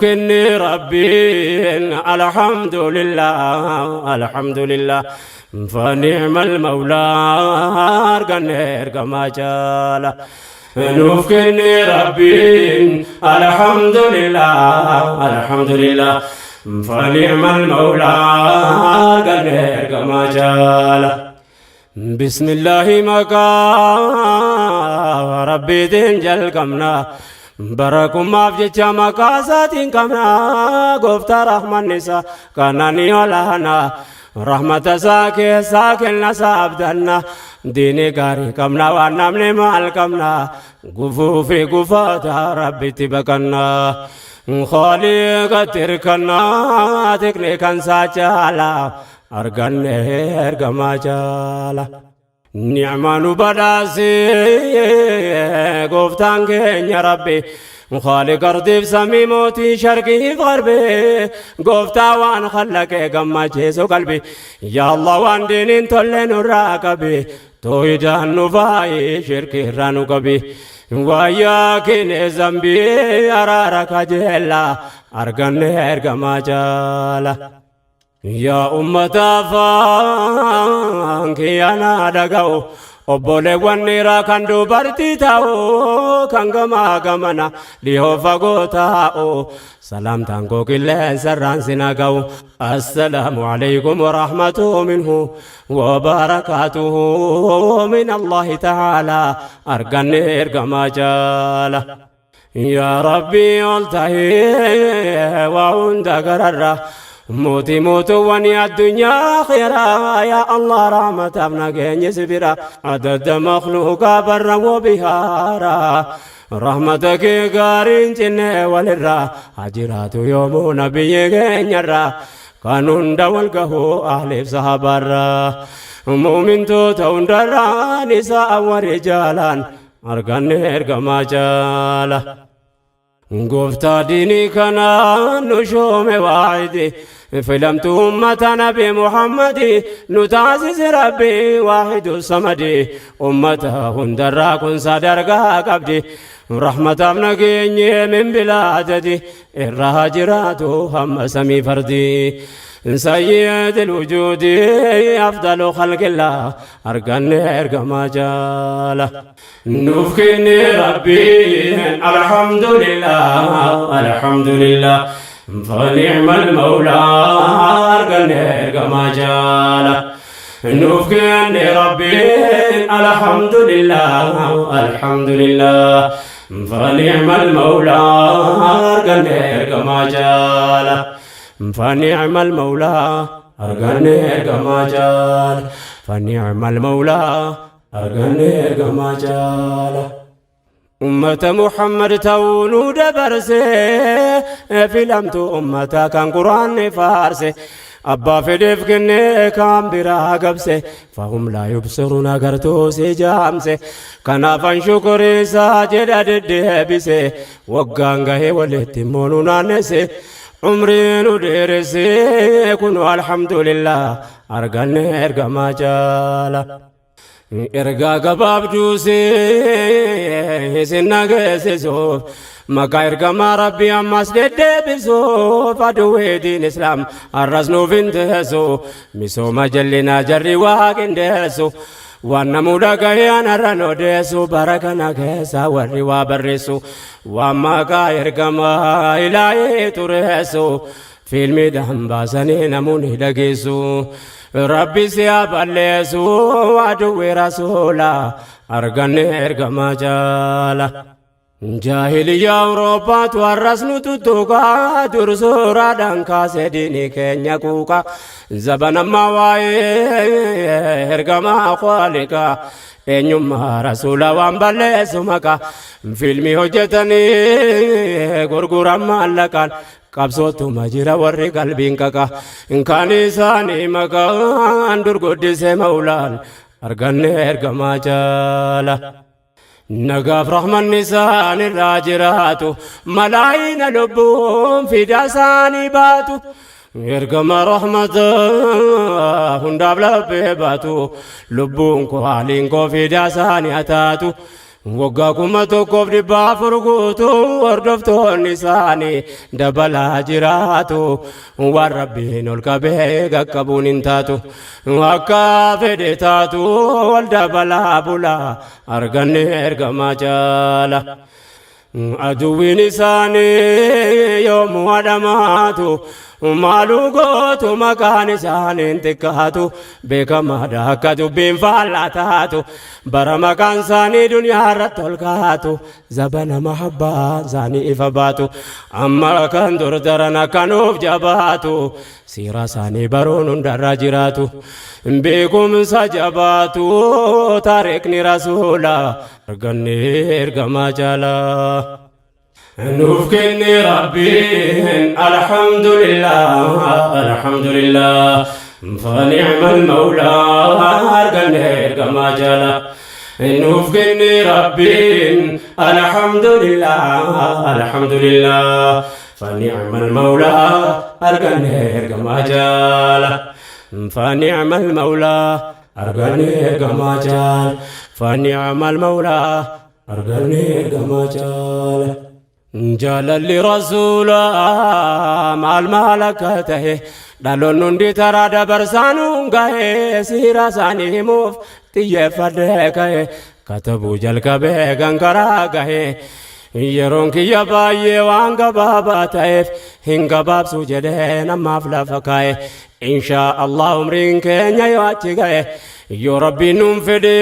kenne Rabbiin, alhamdulillah, alhamdulillah, fani'mal mawlaa, arganne ergamaa jaala. Nuuf kenne Rabbiin, alhamdulillah, alhamdulillah, fani'mal mawlaa, arganne ergamaa jaala. Bismillaahi, maqaa Rabbiitiin jalqabna. Barakummaaf jecha maqaa isaatiin qabna. Gooftaa rahmanni isaa kanani olaanaa. Rahmata isaa keessaa kenna isaa abdanna. Diini gaarii qabna, waan namni maal qabna. Gufuu fi gufaata Rabbitti baqanna. Khaliiqatti hirkannaa, tikni kan isaa caalaa. Arganne ergamaa jaala. Ni'maa nu badhaasee gooftaan keenya Rabbi. Khaaliq ardiif samii, mootii sharqiif garbi, gooftaa waan khallaqee gammachiisu qalbi. Yaa Allah, waan diiniin tolle nurraa qabi, toohidaan nu faayi, shirki irraa nu qabi. Waayyaa kine zambii araara kajeella, arganne ergamaa jaala. Yaa ummata, afaan kiyyaanaa dhaga'u, obboleewwan dhiiraa kan dubartii ta'u, kan gamaa gamana dhihoo fagoo taa'u, salaamtaan koo qilleensarraan sin ga'u. Assalaamu alaykum warahmatuhu minhu wabarakaatuhu min Allahi ta'aalaa, arganne ergamaa jaala. Yaa Rabbii, ol ta'ee waa hunda gararra, mootii mootuwwan addunyaa akhiraa, yaa Allah, rahmataaf nageenyi si bira, adadda makhluuqaa barra wabihaara, rahmata kee gaariin cinne walirra hajiraatu yoomuu nabiyyi keenyarra, kan hunda wal gahuu ahliif sahabaarra, muumintoota hundarraa, nisaa warri jaalaan, arganne ergamaa jaala. Gooftaa diinii kanaan nu shoome waahidi, filamtu ummata Nabi Muhammadi nu taasise Rabbi waahidu samadi, ummata hundarraa kun sadarkaa qabdi, rahmataaf nageenye min bilaadadi irraa jiraatu hamma samii fardii. سيد الوجود أفضل خلق الله، arganne ergamaa jaala. Nuuf kenne Rabbiin, alhamdulillah, alhamdulillah, فنعم المولى، arganne ergamaa jaala. Nuuf kenne Rabbiin, alhamdulillah, alhamdulillah, فنعم المولى، arganne ergamaa jaala. فنعم المولى، arganne ergamaa jaala. فنعم المولى، arganne ergamaa jaala. Ummata Muhammad ta'uu nu dabarse, filamtu ummata kan Quraanni faarse, abbaa fedheef kennee kan biraa gabse, فهم لا يبصرون agartuu si jaamse. Kanaafan shukuriisaa jedha deddeebise, waggaan gahee walitti immoo nu naannesse, umrii nu dheeresse, kunu alhamdulillah, arganne ergamaa jaala. Ergaa gabaabduusee isin nageessisuuf, maqaa ergamaa Rabbii ammas deddeebisuuf, aduwwee diin Islaam arras nuuf hin teessu, misooma jallinaa jarri waa qindeessu, waan namuu dhagahee anarran odeessu, bara kana keessa warri waa barreessu waan maqaa ergamaa ilaahee tureessu fiilmiidhaan baasanii namoonni dhageessu. Rabbi si haa balleessu aduwwee rasuula, arganne ergamaa jaala. Jaahiliyyaa Awurooppaatu har'as nu tuttuqaa, dur suuraadhaan kaasee diinii keenya quuqa, zabanammaa waa'ee ergamaa khaaliqa, eenyummaa rasuula waan balleessu maqa fiilmii hojjetanii gurguran maallaqaan. Qabsootuma jira warri qalbiin qaqa, kan isaanii maqaan durguddise maulaan, arganne ergamaa jaala. Nagaaf rahmanni isaan irraa jiraatu, malaayina lubbuun fida isaanii baatu, ergama rahmata hundaaf laphee baatu, lubbuun koo haaliin koo fida isaanii haa taatu. Waggaa 1400 guutuu hordoftoonni isaanii dabalaa jiraatu. Waan Rabbiin ol qabee qaqqabuun hin taatu. Akka fedhe taatu wal dabalaa bula arganne ergamaa jaala. Aduwwiin isaanii yoomuu adhamaatu maaluu gootu maqaan isaaniin xiqqaatu beekamaadha akka dubbiin faallaa taatu bara maqaan isaanii duniyaa irratti ol kaatu zabana mahabbaa isaanii ifa baatu amma kan dur daran akka nuuf jabaatu siiraa isaanii baruun hundarra jiraatu beekumsa jabaatu taariikni rasuula arganne ergamaa jaalaa. Nuuf kenne Rabbiin alhamdulillah alhamdulillah fani'mal mawlaa arganne ergamaa jaalaa. Nuuf kenne Rabbiin alhamdulillah alhamdulillah fani'mal mawlaa arganne ergamaa jaalaa. Fani'mal mawlaa arganne ergamaa jaal fani'mal mawlaa arganne ergamaa jaal. Jaalalli rasuulaa maal maal akka ta'e dhaloonni hundi taraa dabarsaanuun ga'e siira isaanii himuuf xiyyeeffadhee ka'e katabuu jalqabee kan karaa gahe yeroon kiyya baay'ee waan gabaabaa ta'eef hin gabaabsu jedhee namaaf lafa kaa'e inshaa Allah umriin keenya yoo achi ga'e yoo rabbiin nuun fedhe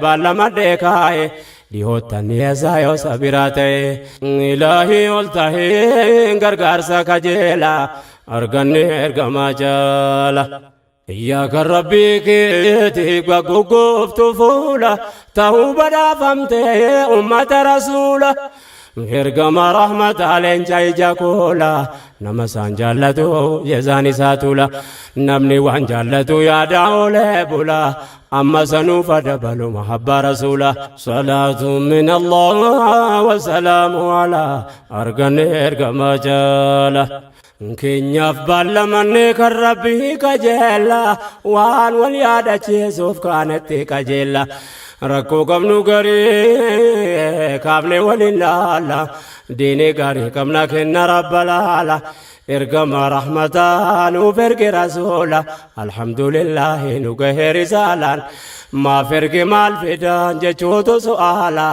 baallamadhee kaa'e dhihoottan dhiyeessaa yoo sabiraa ta'e ilaahii ol ta'ee gargaarsa kajeela arganne ergamaa jaala. Yaa kan rabbii keetii gugguuftu fuula ta'uu badhaafamte ummata rasuula. Ergama rahmataa leenca ija koola nama isaan jaallatu jezaan isaa tula namni waan jaallatu yaada oolee bula amma sanuuf adabalu mahabba rasuula salaatu min Allah wa salaamu ala arganne ergama jaala. Keenyaaf baallamanne kan rabbii qajeella waan wal yaadachiisuuf kaanetti qajeella rakkoo qabnu garii kaafne waliin laalla diinii gaarii qabna kenna rabba laala ergama rahmataa nuuf erge rasuula alhamdulillaahi nu gahe risaalaan maaf erge maal fidaan jechuutu su'aala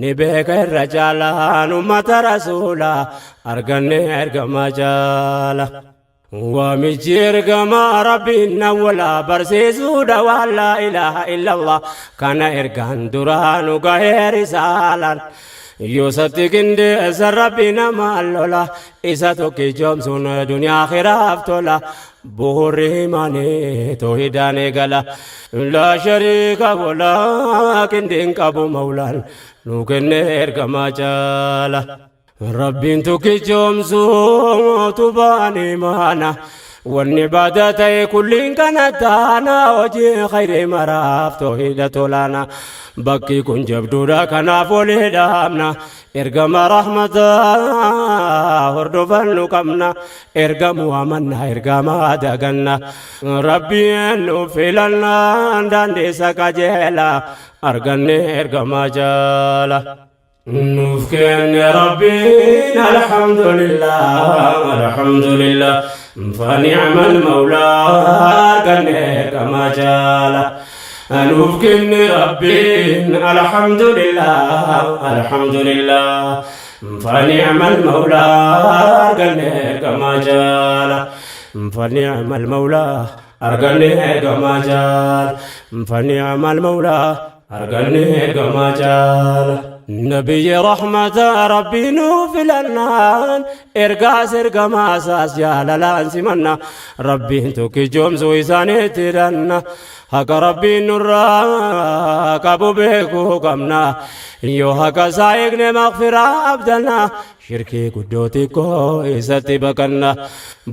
ni beeka irra caalaan ummata rasuula arganne ergamaa jaala. Waamichi ergamaa rabbiin awwala barsiisuudha waan laa ilaaha illallah kana ergaan duraa nu gahee risaalaan. Yoosatti qindeessa rabbi namaa lola isa tokkichoomsuun duniyaa akhiraaf tola. Bu'uurri imaanii toohidaan eegala. Laa shariika walaa qindiin qabu mawlaan nu kenne ergamaa jaala. Rabbiin tokkichoomsuu tubaan imaana. Wanni badaa ta'e kulliin kana taana hojii khayrii maraaf toohida tolaana. Bakki kun jabduudha kanaaf walii dhaabna. Ergama rahmataa hordofannu qabna. Ergamuu amanna ergamaa daganna. Rabbiin nu filannaan daandii isa qajeela arganne ergamaa jaala. Nuuf kenne Rabbiin alhamdulillah alhamdulillah fani'mal mawlaa arganne ergamaa jaala. Nuuf kenne Rabbiin alhamdulillah alhamdulillah fani'mal mawlaa arganne ergamaa jaala. Fani'mal mawlaa arganne ergamaa jaala. Fani'mal mawlaa arganne ergamaa jaala. Nabiyyi rahmata rabbii nuu filannaan ergaas ergamaa isaas jaalalaan simanna rabbiin tokkichoomsuu isaaniitti hidhanna haqa rabbiin nurraa qabu beekuu qabna yoo haqa isaa eegne maghfiraa abdanna shirkii guddoo xiqqoo isatti baqanna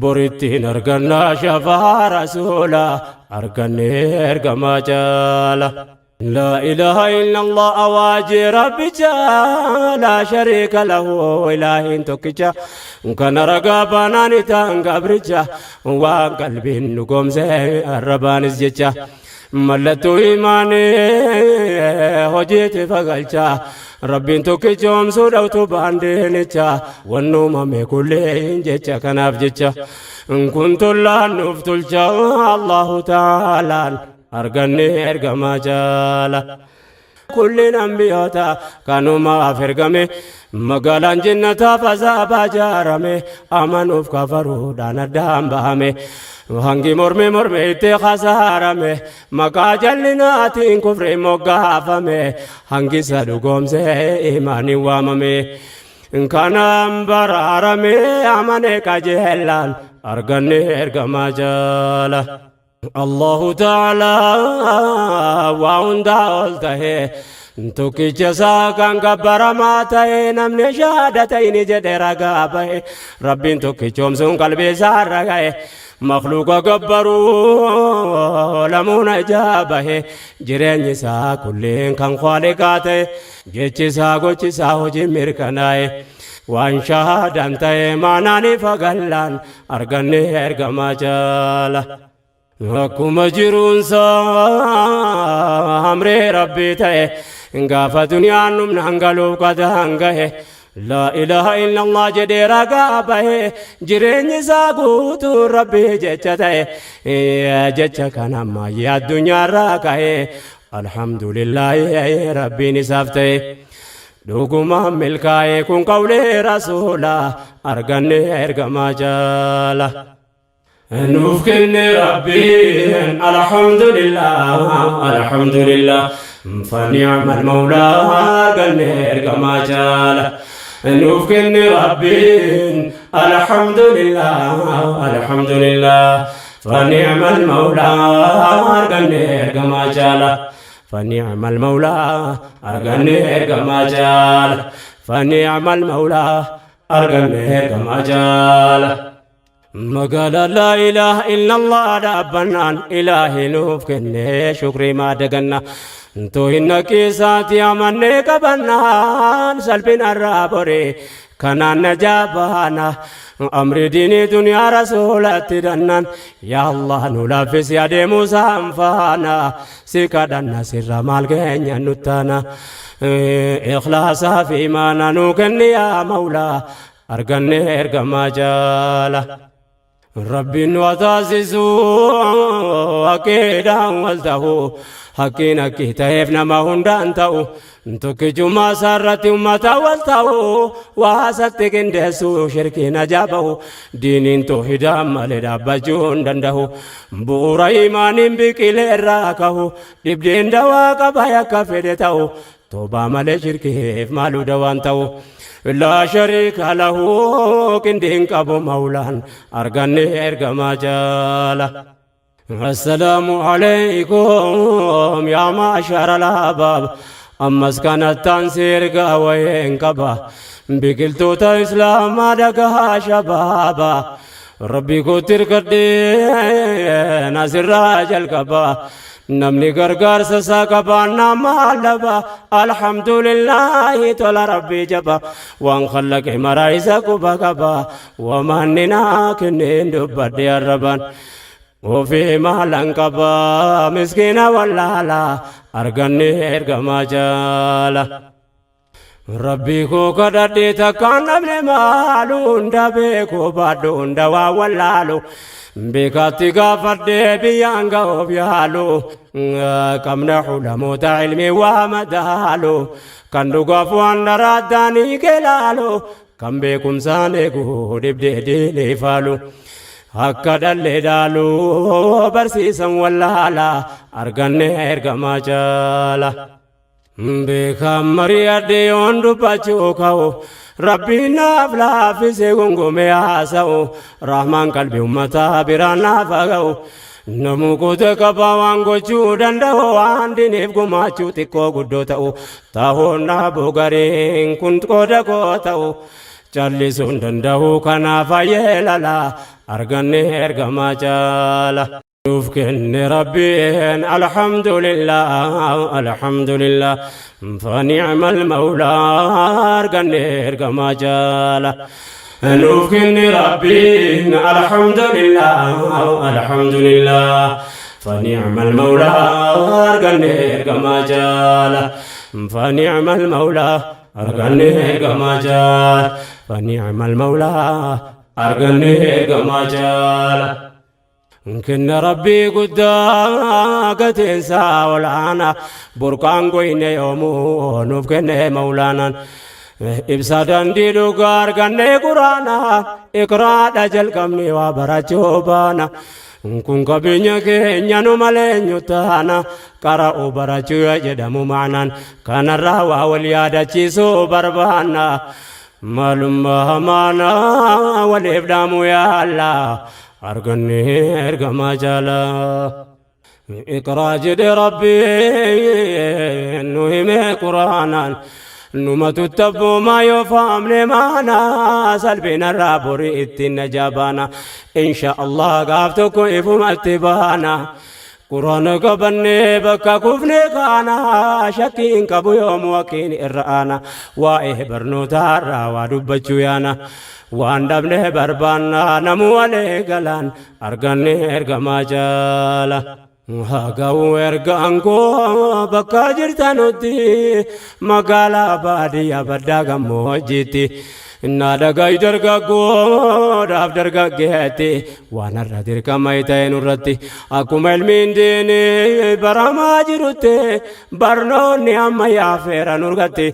borittiin arganna shafaa rasuula arganne ergamaa jaala. لا إله إلا الله أواجي ربي لا شريك له إله tokkicha كان رقابنا نتان قبرجا وان قلبي نقوم زي الربانس جcha. Mallattoo imaanii hojiitti fagalcha Rabbiin tokkichoomsuu dhawtu baandeenicha wanni uumame kulleen jecha kanaaf jecha kun tollaan nuuf tolcha Allahu ta'aalaan arganne ergamaa jaala. Kulliin ambiyoota kanumaaf ergame magaalaan jennataaf azaabaa jaarame amanuuf kafaruudhaan addaan bahame hangi morme morme itti kasaarame maqaa jallinaatiin kufriin moggaafame hangi isa dhugoomse imaaniin waamame kanaan baraarame amane qajeellaan arganne ergamaa jaala. Allahu ta'ala waa hundaa ol ta'e tokkicha isaa kan gabbaramaa ta'e namni shahaada ta'ini jedhe ragaa bahe Rabbiin tokkichoomsuun qalbii isaa irra ga'e makluuqa gabbaruu lamuun ijaa bahe jireenyi isaa kulliin kan khaaliqaa ta'e jechi isaa gochi isaa hojii mirkanaa'e waan shahaadaan ta'e maanaan ifa gallaan arganne ergamaa jaala. Akkuma jiruunsaa amree Rabbii ta'e gaafa duniyaan dhumnaan galuuf qadaan gahe laa ilaaha illallah jedhee ragaa bahe jireenyi isaa guutuu Rabbii jecha ta'e jecha kana ammayyee addunyaarraa ka'e alhamdulillaahi Rabbiin isaaf ta'e. Dhugumaan milkaa'e kun qawlee rasuula arganne ergamaa jaala. Nuuf kenne Rabbiin alhamdulillah alhamdulillah fani'amal mawlaa arganne ergamaa jaala. Nuuf kenne Rabbiin alhamdulillah alhamdulillah fani'amal mawlaa arganne ergamaa jaala. Fani'amal mawlaa arganne ergamaa jaala. Fani'amal mawlaa arganne ergamaa jaala. Magaalaa laa ilaaha illallah dhaabbannaan ilaahi nuuf kennee shukrii maa daganna. Toohinna keessaatti amannee qabannaan salphinarraa boree kanaan najaa baana. Amri diinii duniyaa rasuulatti dannan yaa Allah nu laaffisi adeemuu isaan faana si kadhanna sirra maal keenya nuttaana. Ikhlaasaa fi imaana nuu kenni yaa mawlaa arganne ergamaa jaala. Rabbiin nu haa taasisu aqiidaan wal ta'u haqqiin haqqii ta'eef nama hundaan ta'u tokkichummaa isaa irratti ummata wal ta'u waasatti qindeessu shirkiin ajaabahu diiniin toohidaan malee dhaabbachuu hin danda'u bu'uura imaaniin biqilee irraa kahu dhibdeen dawaa qaba yakka fedhe ta'u toobaa malee shirkiif maaluu dawaan ta'u laa shariika lahu qindiin qabu mawlaan arganne ergamaa jaala. Assalaamu alaykum yaa maashara al-ahbaab ammas kanattaan si ergaa wayeen qaba biqiltoota islaamaa dhagahaa shabaaba Rabbii kootti hirkadhee asirraa jalqaba namni gargaarsa isaa qabaannaa maal dhaba alhamdulillaahi tola Rabbii jaba waan khallaqe maraa isa quba qaba wamanni naa kenneen dubbadhe arrabaan ofii maalan qaba miskiina wallaala arganne ergamaa jaala. Rabbii koo kadhadhee takkaan dhabne maalu hunda beekuu baadhu hunda waa wallaalu beekaatti gaafadhee biyyaan ga'uuf yaalu qabna ulamoota ilmii waa madaalu kan dhugaaf waan dharaaddaanii kelaalu kan beekumsaan eegu dhibdee diinii faalu akka dhallee dhaalu barsiisan wallaala arganne ergamaa jaala. Beekaan mari'adhe yoon dubbachuu ka'u Rabbiin naaf laaffise gungumee haasa'u Rahmaan qalbii ummataa biraan naaf ga'u Namuu goota qabaa waan gochuu danda'u waan diiniif gumaachuu xiqqoo guddoo ta'u Ta'uun dhaabuu gariin kun qooda koo ta'u Callisuun danda'u kanaaf ayyeelala arganne ergamaa jaala. Nuuf kenne Rabbiin alhamdulillah alhamdulillah fani'mal mawlaa arganne ergamaa jaala. Nuuf kenne Rabbiin alhamdulillah alhamdulillah. فنعم المولى أرقني إرقما جالا فنعم المولى أرقني إرقما جالا فنعم المولى أرقني إرقما جالا Kenna Rabbii guddaa gateensaa olaanaa burqaan goyne yoomuu nuuf kenne mawlaanaan. Ibsa dandii dhugaa arganne quraana iqraadha jalqabne waa barachuu baana. Kun qabeenya keenya nu malee eenyu taana qara'uu barachuu jedhamu maanaan kanarraa waa wal yaadachiisuu barbaanna. Maalummaa hamaanaa waliif dhaamu yaalla arganne ergamaa jaalaa. Iqraa jedhe Rabbiin nu hime quraanaan numatu tabboomaa yoo faamne maanaa salphinarraa borii ittiin najaa baana insha Allah gaaf tokko ifumatti baana. Quraana qabannee bakka kufne kaana shakkii hin qabu yoomu wakiin irra aana waa'ee barnootaarraa waa dubbachuu yaana waan dhabne barbaanna namu walee galaan arganne ergamaa jaala. Haa ergaan koo bakka jirtanutti magaalaa baadiyyaa baddaa gammoojjiitti. Na dhaga'i dargaggoodhaaf dargaggeetti waan har'a dirqama ta'e nurratti akkuma ilmiin diinii baramaa jirutti barnoonni ammayyaa feera nurgatti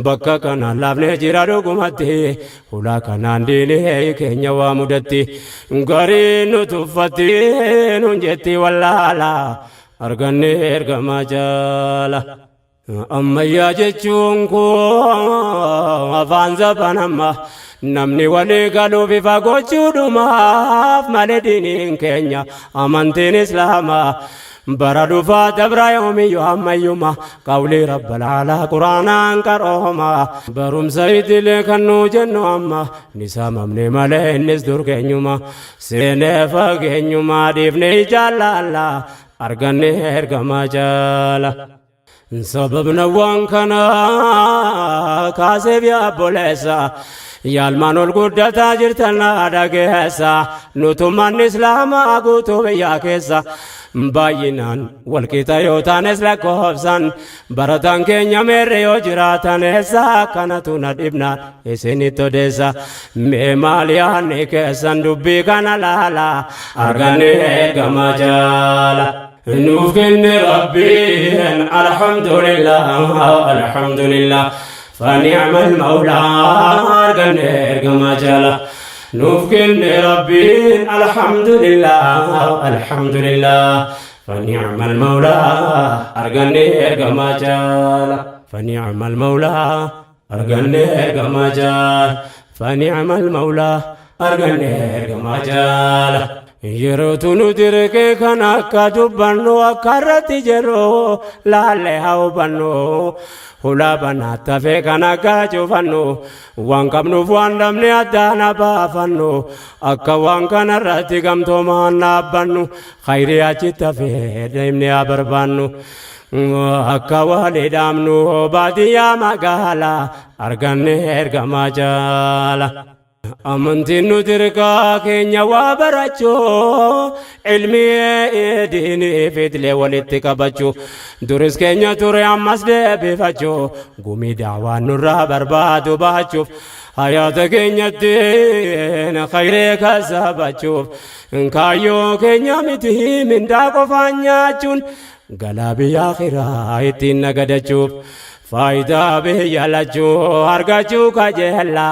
bakka kanaan laafnee jira dhugumatti hulaa kanaan diinii keenya waa mudatti gariin nu tuffatti nun jetti wallaala arganne ergamaa jaala. Ammayyaa jechuun koo afaan zabanamma namni walii galuuf ifa gochuudhumaaf malee diiniin keenya amantiin islaamaa bara dhufaa dabra yoomiyyuu ammayyuma qawlii rabbal aalaa quraanaan qarooma barumsa idilee kan nuu jennu amma ni saamamne malee innis dur keenyuma seenee fageenyuma dhiifne jaallalla arganne ergamaa jaala. Sababna waan kana kaaseef yaa obboleessa yaalmaan ol guddataa jirtan dhageessa nutummaan islaamaa guutuu biyyaa keessa baay'inaan walqixa yoo taanes lakkoofsan barataan keenya meerre yoo jiraatan eessa kanatu na dhibnaan isinitti odeessa mee maal yaadni keessan dubbii kana laala arganne ergamaa jaala. Nuuf kenne Rabbiin alhamdulillah alhamdulillah فنعم المولى arganne ergamaa jaala. Nuuf kenne Rabbiin alhamdulillah alhamdulillah فنعم المولى arganne ergamaa jaala. فنعم المولى arganne ergamaa jaala. فنعم المولى arganne ergamaa jaala. Yerootu nu dirqee kan akka dubbannu akka irratti jedhu laallee haa hubannu hulaa banaa tafee kan akka cufannu waan qabnuuf waan dhabne addaan baafannu akka waan kana irratti gamtoomaan dhaabbannu khayrii achitti hafee deemnee haa barbaannu. Akka walii dhaamnu baadiyyaa magaalaa arganne ergamaa jaala. Amantiin nu dirqaa keenya waa barachuu ilmii diinii fidilee walitti qabachuu duris keenya ture ammas deebifachuu gumii daawaan nurraa barbaadu baachuuf hayaata keenyatti khayree kasabachuuf kaayyoo keenya miti mindaa qofaan nyaachuun galaa biyya akhiraa ittiin nagadachuuf. Faayidaa biyya lachuu argachuu kajeella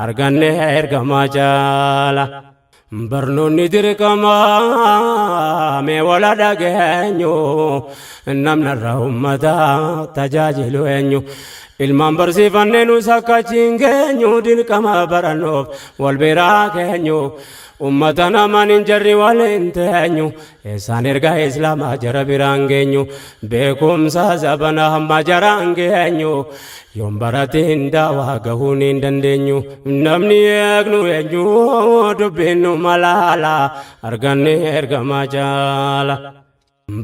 arganne ergamaa jaala. Barnoonni dirqamaa mee wala dhageenyu namnarra ummata tajaajilu eenyu. Ilmaan barsiifannee nus akka achiin geenyu dirqama barannoof wal biraa keenyu. Ummata namaan hin jarri waliin teenyu eessaan erga islaamaa jara biraan geenyu beekumsa zabana hamma jaraan geenyu yoon baratiin daawaa gahuun hin dandeenyu namni eegnu eenyu dubbiin nu malaala arganne ergamaa jaala.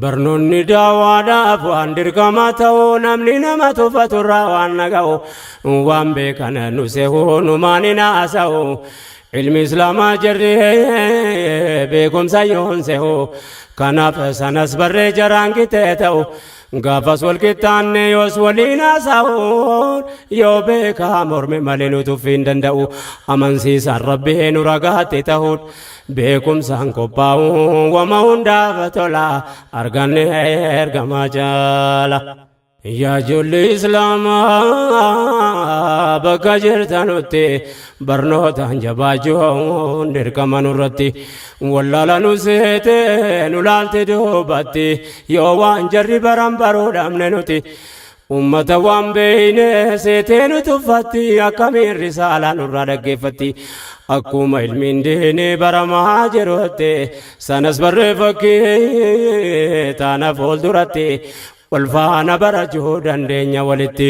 Barnoonni daawaadhaaf waan dirqama ta'u namni nama tuffaturraa waan naga'u waan beekan nu sehu numaan hin haasa'u. Ilmi Islaamaa jarri beekumsa yoon se'u kanaaf sanas barree jaraan qixxee ta'u gaafas wal qixxaanne yoos waliin haasa'uun yoo beekaa morme malee nu tuffii hin danda'u amansiisaan Rabbii nu ragaatti ta'uun beekumsaan qophaa'uun wama hundaaf tola arganne ergamaa jaala. Yaa ijoollee Islaamaa bakka jirtanutti barnootaan jabaachuun dirqama nurratti wallaala nu seete nu laalte duubatti yoo waan jarri baran baruu dhabne nuti ummata waan beeyne seetee nu tuffatti akkamiin risaalaa nurraa dhaggeeffatti akkuma ilmiin diinii baramaa jirutti sanas barree fakkii taana fuulduratti wal faana barachuu dandeenya walitti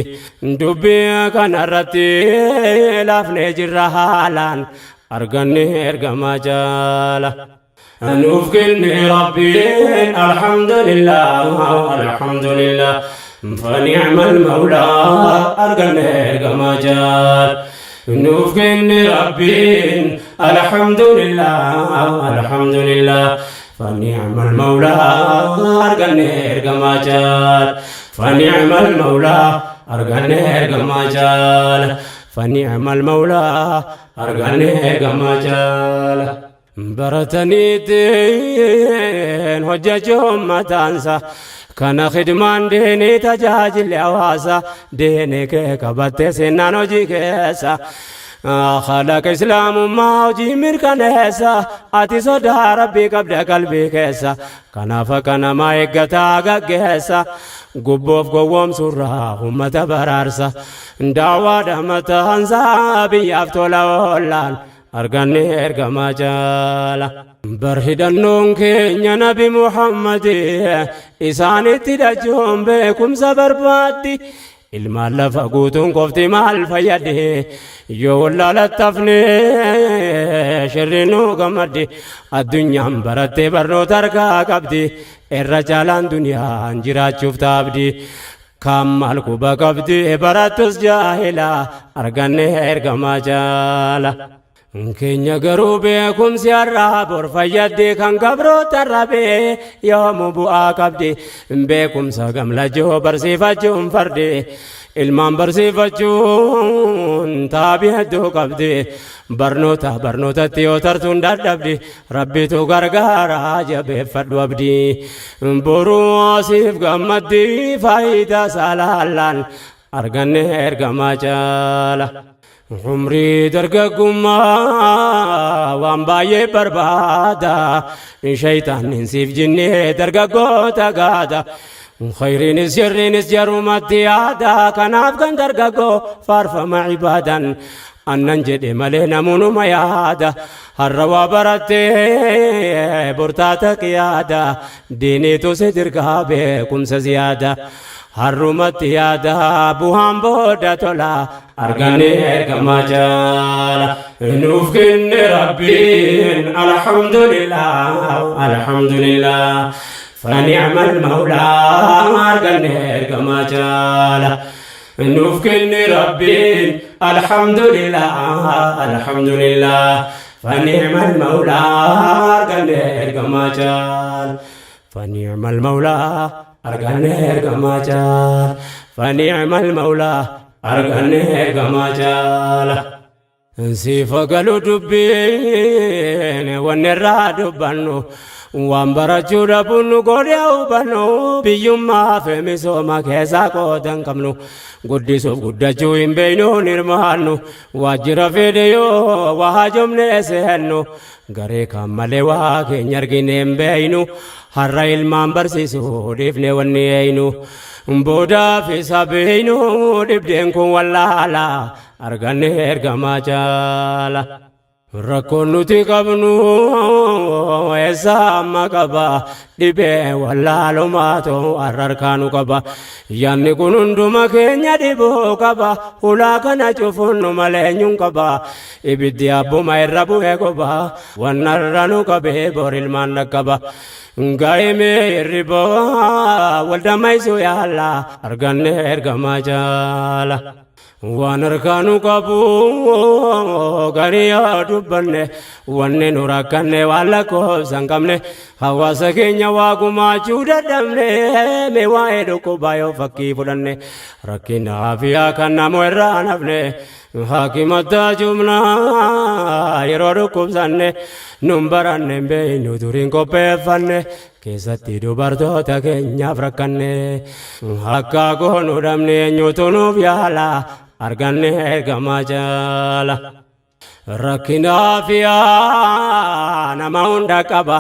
dubbii kanarratti laafnee jirra haalaan arganne ergamaa jaala. Nuuf kenne Rabbiin alhamdulillah alhamdulillah fani'mal mawlaa arganne ergamaa jaala. Nuuf kenne Rabbiin alhamdulillah alhamdulillah fani'mal mawlaa arganne ergamaa jaala. Fani'mal mawlaa arganne ergamaa jaala. Fani'mal mawlaa arganne ergamaa jaala. Barataniitiin hojjechuun mataansa kana khidmaan diinii tajaajilli hawaasa diinii kee qabattee seenaan hojii keessa. Khalaqa islaamummaa hojii mirkaneessa ati sodaa rabbii qabda qalbii keessa kanaaf akka namaa eeggataa gaggeessa gubboof gowwoomsurraa ummata baraarsa daawwaadha mataansaa biyyaaf tola oollaan arganne ergamaa jaala. Bar hidhannoon keenya Nabi Muhammad isaanitti dhachuun beekumsa barbaaddi. Ilmaan lafa guutuun qofti maal fayyadde yoo wallaalattafne shirri nu gammaddi addunyaan barattee barnoota harkaa qabdi irra caalaan duniyaan jiraachuuf taabdi. Kan maal quba qabdi barattus jaahila arganne ergamaa jaala. Keenya garuu beekumsi har'aa bor fayyadde kan gabroota rabee yoomu bu'aa qabdi beekumsa gamlachuu barsiifachuun fardi ilmaan barsiifachuun taabii hedduu qabdi barnoota barnootatti yoo tartuun dadhabdi rabbitu gargaara jabeeffadhu abdii boruu siif gammaddi faayidaa saalaallaan arganne ergamaa caala. Umrii dargaggummaa waan baay'ee barbaada shayitaanni siif jinnee dargaggoota gaada. Khayriinis sirriinis jarumatti yaada kanaaf kan dargaggoo faarfama ibaadan annan jedhe malee namunuma yaada har'a waa barattee bortaata qiyaada diiniitu si dirqaa beekumsa ziyaada har'umatti yaada bu'aan booda tola arganne ergamaa jaala nuuf kenne Rabbiin alhamdulillah alhamdulillah fani'mal mawlaa arganne ergamaa jaala nuuf kenne Rabbiin alhamdulillah alhamdulillah fani'mal mawlaa arganne ergamaa jaala fani'mal mawlaa arganne ergamaa jaala fani'mal mawlaa arganne ergamaa jaala. Siif galu dubbiin wanni irraa dubbannu waan barachuu dhabuun nu godhe hubannu biyyummaa fi misooma keessaa qooda hin qabnu guddisuuf guddachuu hin beeknuun hirmaannu waajjira fedhe yoo waa hajomne seennu garee kan malee waa keenya argine hin beeknu har'a ilmaan barsiisuu dhiifne wanni eeynu boodaaf isa beeknu dhibdeen kun wallaala arganne ergamaa jaala. Rakkoon nuti qabnu eessa amma qaba dhibee wallaalumaatu har'arkaa nu qaba yaanni kun hunduma keenya dhibuu qaba hulaa kana cufuun nu malee eenyuun qaba ibiddi abbuma irra bu'ee qoba wannarra nu qabee bor ilmaan dhaqqaba. Gaa'imee hirribaa waldammaysuu yaala arganne ergamaa jaala. Waan harkaa nu qabu garii yoo dubbanne, wanni nu rakkanne waan lakkoofsa hin qabne. Hawaasa keenya waa gumaachuu dadhabne, mee waa'ee dhukkubaa yoo fakkii fudhanne, rakkina afiyaa kan namoo irraa nafne. Haakimata jumnaa yeroo dhukkubsanne, nun baranne hin beeknu, duriin qopheeffanne. Keessatti dubartoota keenyaaf rakkanne, akka goonu dhabne, eenyutu nuuf yaala? Arganne ergamaa jaala. Rakkinaa fi nama hunda qaba.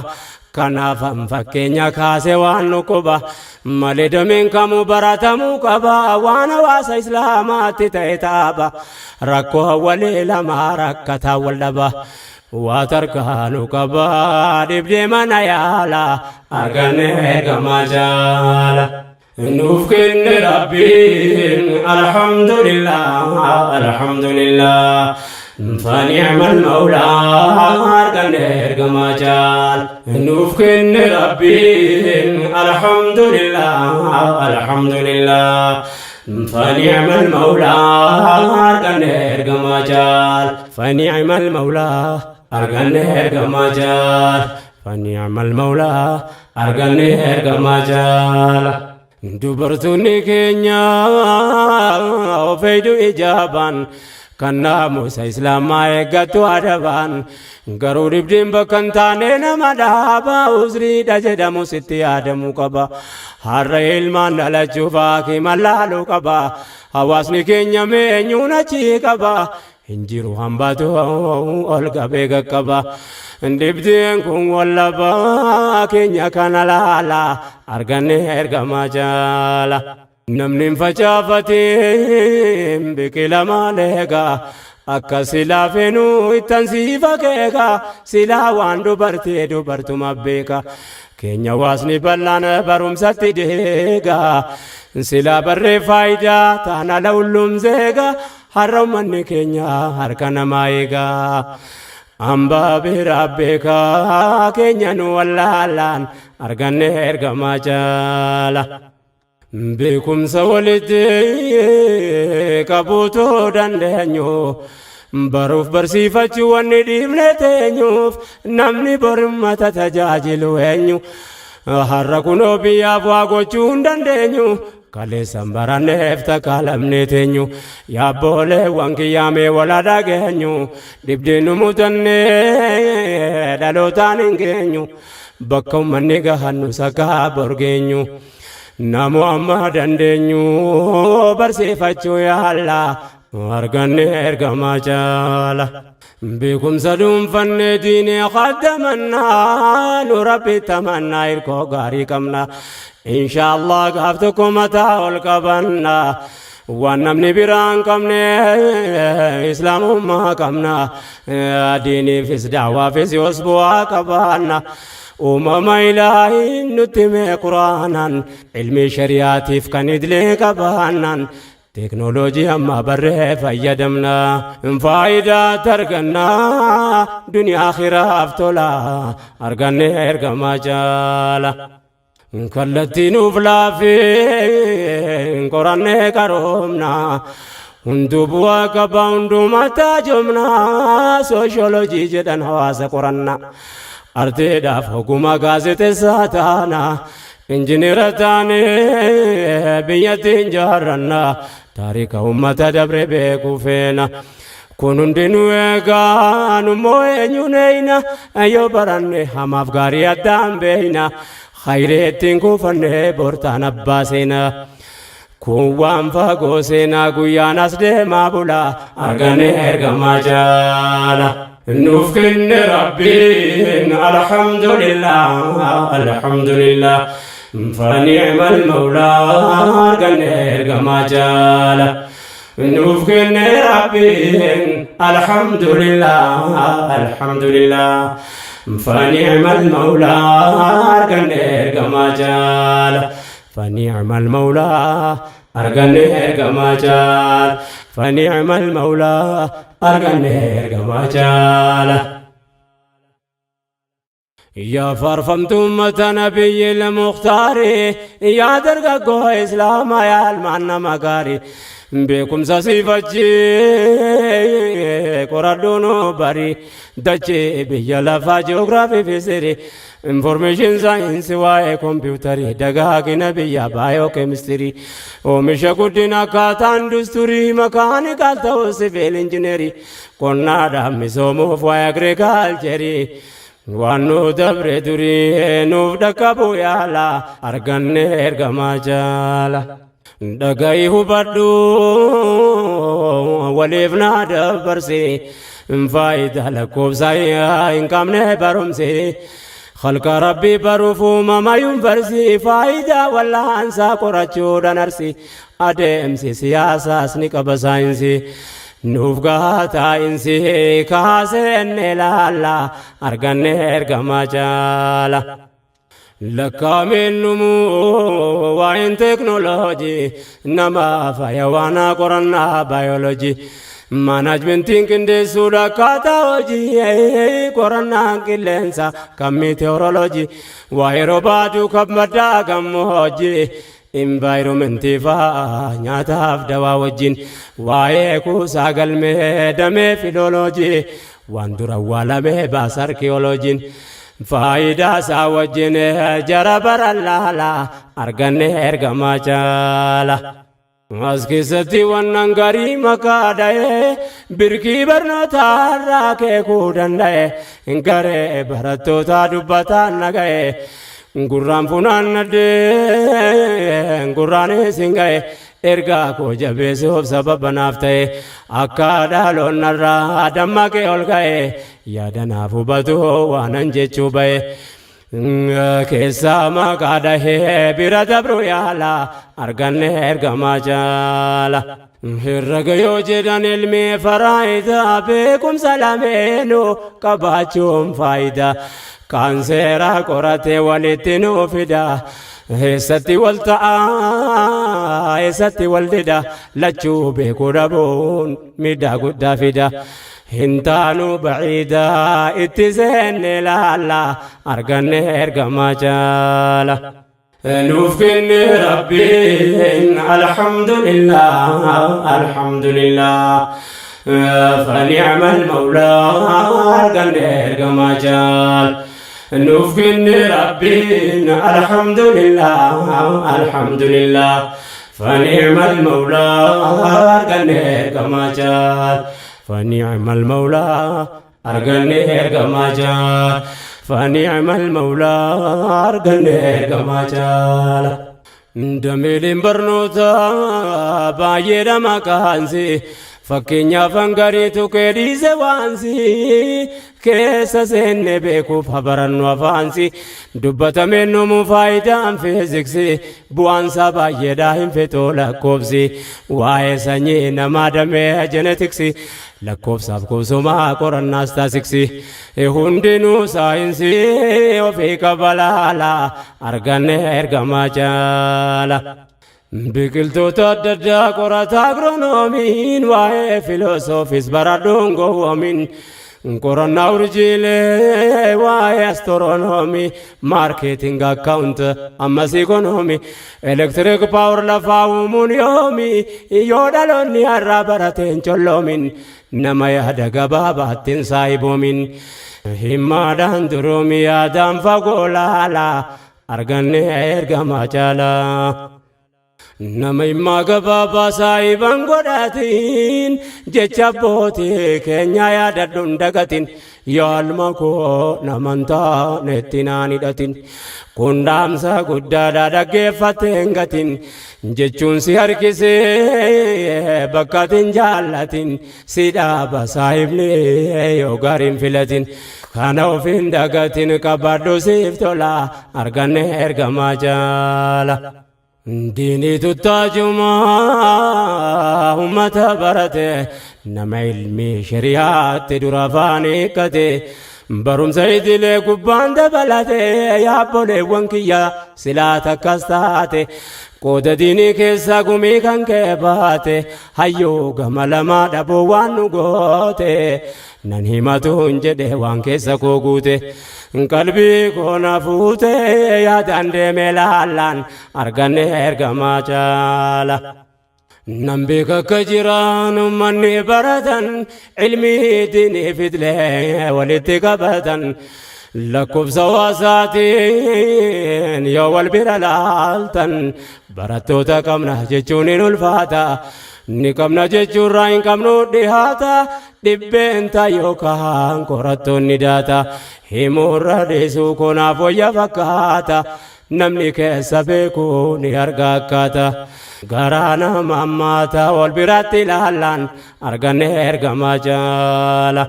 Kanaaf fakkeenya kaase waan dhukkuba malee dameen kamuu baratamuu qaba. Waan hawaasa islaamaatti ta'e taaba, rakkoo walii lama rakkataa wal dhaba. Waa tarkaanu qaba, dhibdee mana yaala, arganne ergamaa jaala. Nuuf kenne Rabbiin, alhamdulillah, alhamdulillah, فنعم المولى, arganne ergamaa jaala. Nuuf kenne Rabbiin, alhamdulillah, alhamdulillah, فنعم المولى, arganne ergamaa jaala. فنعم المولى, arganne ergamaa jaala. فنعم المولى, arganne ergamaa jaala. Dubartoonni keenya ofeeydu ijaabaan kan naamusa islaamaa eeggattu adabaan, garuu dhibdiin bakka hin taane nama dhaaba, uzriidha jedhamu sitti yaadamuu qaba. Har'a ilmaan dhalachuuf haakima laaluu qaba. Hawaasni keenya meenyuun achii qaba? Hin jiru hambatu ol qabee qaqqaba. Dhibdeen kun wallabaa keenya kana laala, arganne ergamaa jaala. Namni hin facaafatiin biqila maaleega, akka silaa fenuu ittan siifa keeka, silaa waan dubartii dubartuma beeka. Keenya hawaasni bal'aan barumsatti deega, silaa barree faayidaa taana lawulluum zeega. Har'a uummanni keenya harka namaa eega. Hambaa biraa beekaa keenya nu wallaalaan, arganne ergamaa jaala. Beekumsa walitti qabuutu dandeenyu, baruuf barsiifachuu wanni dhiifne teenyuuf, namni borummata tajaajilu eenyu? Har'a kunoo biyyaaf waa gochuu hin dandeenyu, kaleessan baranneef takka teenyu. Yaabbooleewwan kiyyaamee wala dhageenyu, dhibdeen nu mudannee dhalootaan hin geenyu, bakka uummanni gahannu sakkaa borgeenyu. Namu amma dandeenyu barsiifachuu yaalla, arganne ergamaa jaala. Beekumsa dhuunfannee diinee qaddamannaa, nu Rabbi tamannaa, hirkoo gaarii qabna. Inshaallah gaaf tokko mataa ol qabanna. Waan namni biraan qabne islaamummaa qabna. Diiniifis daawwaafis yoos bu'aa qabaanna. Uumama ilaahiin nutti mee quraanaan, ilmi shari'aatiif kan idilee qabaannaan, teeknooloojii amma barree fayyadamna, faayidaa targanna, duniyaa akhiraaf tola, arganne ergamaa jaala. Kallattii nuuf laafee qorannee qaroomna, hunduu bu'aa qaba, hundumaa taajomna. Sooshoolojii jedhan hawaasa qoranna, arteedhaaf ogummaa gaazexeessaa taana, injineera taane biyyatti ijaarranna, taarika ummata dabre beekuu feena. Kun hundinuu eegaa nummoo eenyuun eeyna? Yoo baranne hamaaf gaarii addaan beeyna, hayree ittiin kuufanne bortaan abbaa seena. Kun waan fagoo seenaa, guyyaan as deemaa bula, argane ergamaa jaala. Nuuf kenne Rabbiin, alhamdulillah, alhamdulillah, فنعم المولى, arganne ergamaa jaala. Nuuf kenne Rabbiin, alhamdulillah, alhamdulillah, فنعم المولى, arganne ergamaa jaala. فنعم المولى, arganne ergamaa jaala. فنعم المولى, arganne ergamaa jaala. Yaa faarfamtuu ummata nabiyyi muktaari, yaa dargaggoo islaamaa, yaa ilmaan nama gaarii, beekumsa siifachi qoradhuun bari dachee biyya lafaa, ji'oogiraafii fi sirii, information science, waa'ee kompiitarii, dagaagina biyya, baayookeemistirii, oomisha guddina, akkaataa industirii, mechanical ta'uu civil engineering, qonnaadhaan misoomuuf waa'ee agriculture, waan nu dabre durii nuuf dhaqqabu yaala, arganne ergamaa jaala. Dhaga'i, hubadhu, waliif naa dabarsi, faayidaa lakkoofsa hin qabne barumsi. Khalqa rabbii baruuf uumama yuunivarsiitii, faayidaa wallaansaa qorachuudhaan arsi, adeemsi siyaasaas ni qaba saayinsii. Nuuf gahaa taa'insi kaasenne laalla, arganne ergamaa jaala. Lakkaa'ameen dhumuu waa'een teeknooloojii, nama faaya qorannaa baayoloojii. Maanaajmentiin qindeessuudha akkaataa hojii, qorannaan qilleensa kan meteoroloojii, waa'ee roobaaduu kan baddaa gammoojjii, environment fa'aa, nyaataaf dawaa wajjin, waa'ee kuusaa galmee damee filooloojii, waan dura awwaalamee baasa arkiyooloojiin, faayidaa isaa wajjin jara bara laala, arganne ergamaa jaala. As keessatti wannan garii maqaa dha'ee birkii barnootaa keekuu danda'e, garee barattoota dubbataan naga'e, gurraan funaannadhee gurraanis hin ga'e, ergaa koo jabeessuuf sababa naaf ta'e, akka dhaloonnarraa dammaqee ol ka'e, yaada naaf hubatu waanan jechuu ba'e. Keessaa maqaa dhahee bira dabru yaala, arganne ergamaa jaala. Herrega yoo jedhan ilmi faraayidaa, beekumsa lameenuu qabaachuun faayidaa. Kan seera qoratee walitti nuu fida. Eessatti wal ta'a, eessatti wal dida? Lachuu beekuu dhabuun miidhaa guddaa fida. Hin taanu baciidaa, itti seenne laalla, arganne ergamaa jaala. Nuuf kenne Rabbiin, alhamdulillah, alhamdulillah. فنعم المولى arganne ergamaa jaal. Nuuf kenne Rabbiin, alhamdulillah, alhamdulillah. فنعم المولى arganne ergamaa jaal. فنعم المولى arganne ergamaa jaal. فنعم المولى arganne ergamaa jaal. Dameeleen barnootaa baay'eedha maqaansi, fakkeenyaaf hangariitu kee dhiise waansi keessa seenne beekuuf habarannu afaansi, dubbatameen numu faayidaan fiiziksii, bu'aansaa baay'eedha hin fixuu lakkoofsi, waa'ee sanyii namaa damee jenetiksii, lakkoofsaaf kuusumaa qorannaas taasiksi, hundinuu saayinsii ofii qabalaala, arganne ergamaa jaala. Biqiltoota adda addaa qorata agronoomiin, waa'ee filoosoofis baradhuun gowwoomin, qorannaa urjiilee, waa'ee astiroonoomii, marketing, account, ammas ikonoomii, electric power lafaa uumuun yoomi, yoo dhaloonni har'aa barateen colloomin, nama yaada gabaabaattiin saayiboomin, himmaadhaan duroomi, yaadaan fagoo laala, arganne ergamaa caalaa. Nama himmaa gabaabaa saahiban godhatiin, jecha abbootii keenya yaadadhuun dagatin, yaalma koo namantaa netti naan hidhatin, kun dhaamsa guddaadha dhaggeeffateen gatin, jechuun si harkisee bakkatin jaallatin, si dhaaba saahibni yoo gaariin filatin, kana ofiin dagatin, qabadhu siif tola, arganne ergamaa jaala. Diinii tuttaajumaa ummata barate, nama ilmi shari'aatti dura afaan hiikkate. Barumsa idilee gubbaan dabalate, yaabboleewwan kiyya silaa takkas taate, qooda diinii keessa gumii kan kee baate, hayyuu gama lamaa dhabuu waan nu goote, nan himatuun jedhe waan keessa koo guute. Qalbii koo na fuute, yaadaan deemee laallaan arganne ergamaa caala. Nan beeka akka jiraan ummanni baratan, ilmii diinii fidlee walitti qabatan. Lakkoofsa hawaasaatiin yoo wal bira laaltan, barattoota qabna jechuun hin ulfaata. Ni qabna jechuurraa hin qabnu dhihaata. Dhibbeenta yookaan qorattoonni daata himuurra dhiisuu konaaf wayya fakkaata. Namni keessa beeku ni arga akkaata. Garaa nama ammaata wal biratti ilaallaan arganne ergamaa jaala.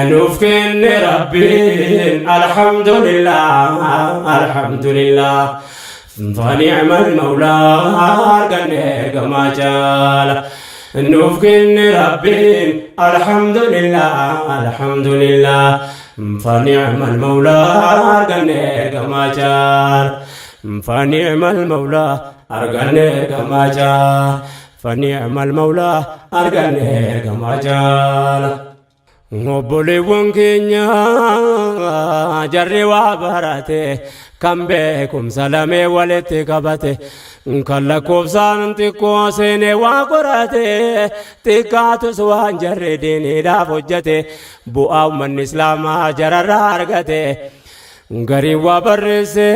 Nuuf kenne Rabbiin, alhamdulillah, alhamdulillah. فنعم المولى arganne ergamaa jaala. Nuuf kenne Rabbiin, alhamdulillah, alhamdulillah. فنعم المولى arganne ergamaa jaala. فنعم المولى arganne ergamaa jaala. فنعم المولى arganne ergamaa jaala. Obboleewwan keenya jarri waa barate, kan beekumsa lamee walitti qabate, kan lakkoofsaan xiqqoo seenee waa qorate, xiqqaatus waan jarri diiniidhaaf hojjete, bu'aa uummanni islaamaa jararraa argate. Gariin waa barreesse,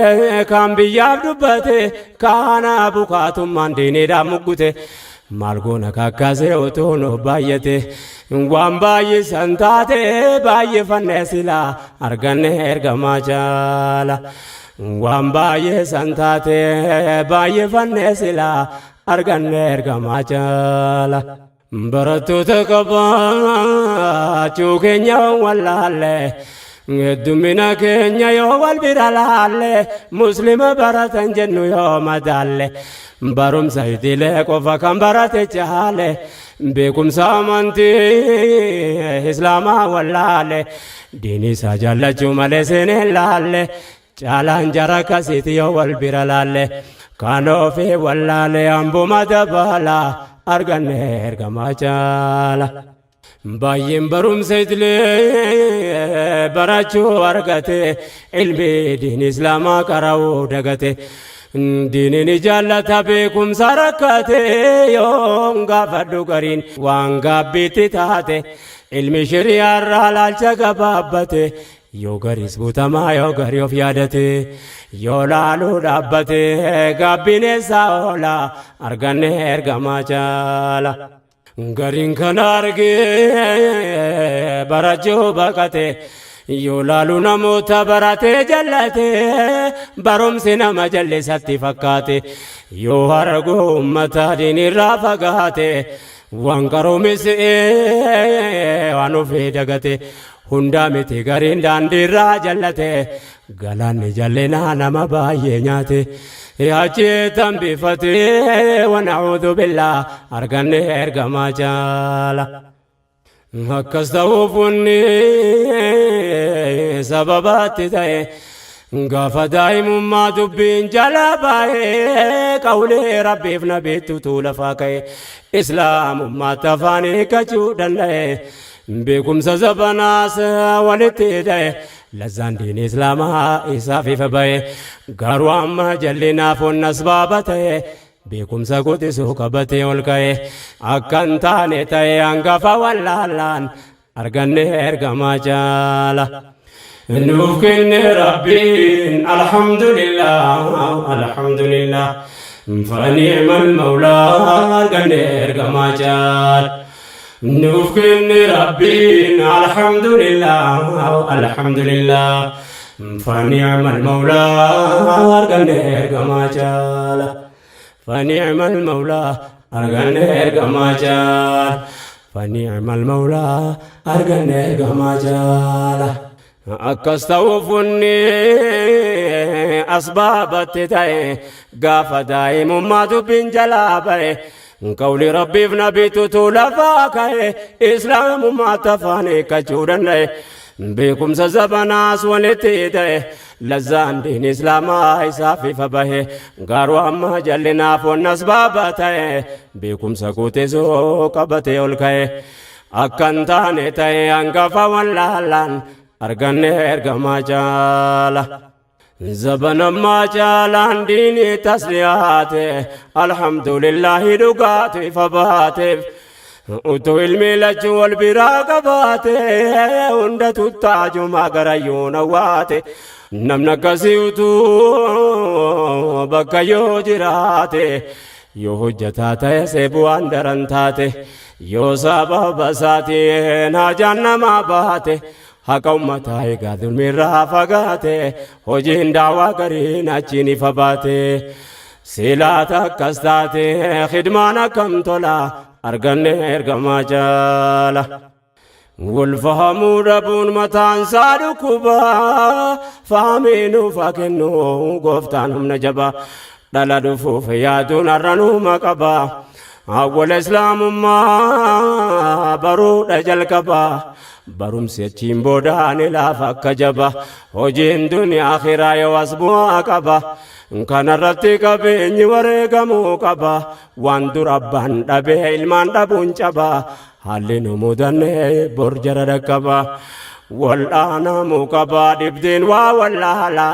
kan biyyaaf dubbate, kaana bukaatummaan diiniidhaaf muggute. Maal goona kakkaasee utuu nu baay'ate, waan baay'isan taate baay'ifannee silaa arganne ergamaa jaala. Waan baay'isan taate baay'ifannee silaa arganne ergamaa jaala. Barattoota qabaachuu keenya wallaalle, heddumina keenya yoo wal bira laalle, muslima baratan jennu yoo madaalle, barumsa idilee qofa kan barate caale, beekumsa amantii islaamaa wallaale, diinii isaa jaallachuu malee seenee laalle, caalaan jara akkasiiti yoo wal bira laalle, kan ofii wallaale hambuma dabala arganne ergamaa caala. Baay'een barumsa idilee barachuu argate, ilmi diin islaamaa qara'uu dagate. Diiniin jaallata beekumsa rakkate, yoon gaafadhu gariin waan gaabbiitti taate, ilmi shiriyaarraa laalcha gabaabbate. Yoo gariis guutamaa, yoo garii of yaadate, yoo laaluu dhaabbate, gaabbiin eessaa oola arganne ergamaa caala. Gariin kana argee barachuu baqate, yoo laalu namoota baratee jallate, barumsi nama jallisatti fakkaate, yoo argu uummata diinirraa fagaate, waan qaroomis waan ofii dagate. Hundaa miti, gariin daandiirraa jallate, galaanni jallinaa nama baay'ee nyaate. Achi tambifate, ونعوذ بالله arganne ergamaa jaala. Akkas ta'uuf wanni sababaatti ta'e, gaafa daa'imummaa dubbiin jala baay'ee, qawlee rabbiif nabiitu lafaa ka'e, islaamummaatti afaan hiikkachuu danda'e, beekumsa zabanaas walitti hidha'e, lazzaan diin islaamaa isaaf ifa ba'e. Garuu amma jallinaaf onna asbaaba ta'e, beekumsa quxisuu qabatee ol ka'e, akka hin taane ta'e hangafa wallaalaan arganne ergamaa jaala. Nuuf kenne Rabbiin, alhamdulillah, alhamdulillah. فنعم المولى arganne ergamaa jaala. Nuuf kenne Rabbiin, alhamdulillah, alhamdulillah. فنعم المولى arganne ergamaa jaala. فنعم المولى arganne ergamaa jaala. فنعم المولى arganne ergamaa jaala. Akkas ta'uuf wanni asbaabatti ta'e, gaafa daa'imummaa dubbiin jalaa ba'e, qawli rabbiif nabiitu lafaa ka'e, islaamummaa tafaan hiikkachuu danda'e. Beekumsa zabanaas walitti ta'e, lazzaan diin islaamaa isaaf ifa bahe. Garuu amma jallinaaf wannas baaba ta'e, beekumsa guutisuu qabatee ol ka'e. Akkan taane ta'e hangafa wallaalaan arganne ergamaa caala. Zabanammaa caalaan diinii tas dhiyaate, alhamdulillahi dhugaatu ifa baateef. Utuu ilmi lachuu wal biraa qabaate, hunda tuttaajumaa garayyuu nawwaate. Namni akkasii utuu bakka yoo jiraate, yoo hojjataa ta'e seebu'aan daran taate, yoo sababa isaatiin hajaan namaa baate, haqa ummataa egaa dulmiirraa fagaate, hojiin daawaa gariin achiin ifa baate. Silaata akkas taate khidmaan akkam tola, arganne ergamaa jaala. Wal fahamuu dhabuun mataan isaa dhukkuba, fahamii nuuf haa kennu gooftaan humna jaba. Dhala dhufuuf yaaduun har'a nuuma qaba. Awwala islaamummaa baruudha jalqaba. Barumsi achiin boodaan ilaafa akka jaba. Hojiin duniyaa akhiraa yoo as bu'aa qaba. Kanarratti qabeenyi wareegamuu qaba. Waan dura abbaan dhabee ilmaan dhabuun caba. Haalli nu mudanne bor jara dhaqqaba. Wal'aanamuu qaba dhibdeen waa wallaala,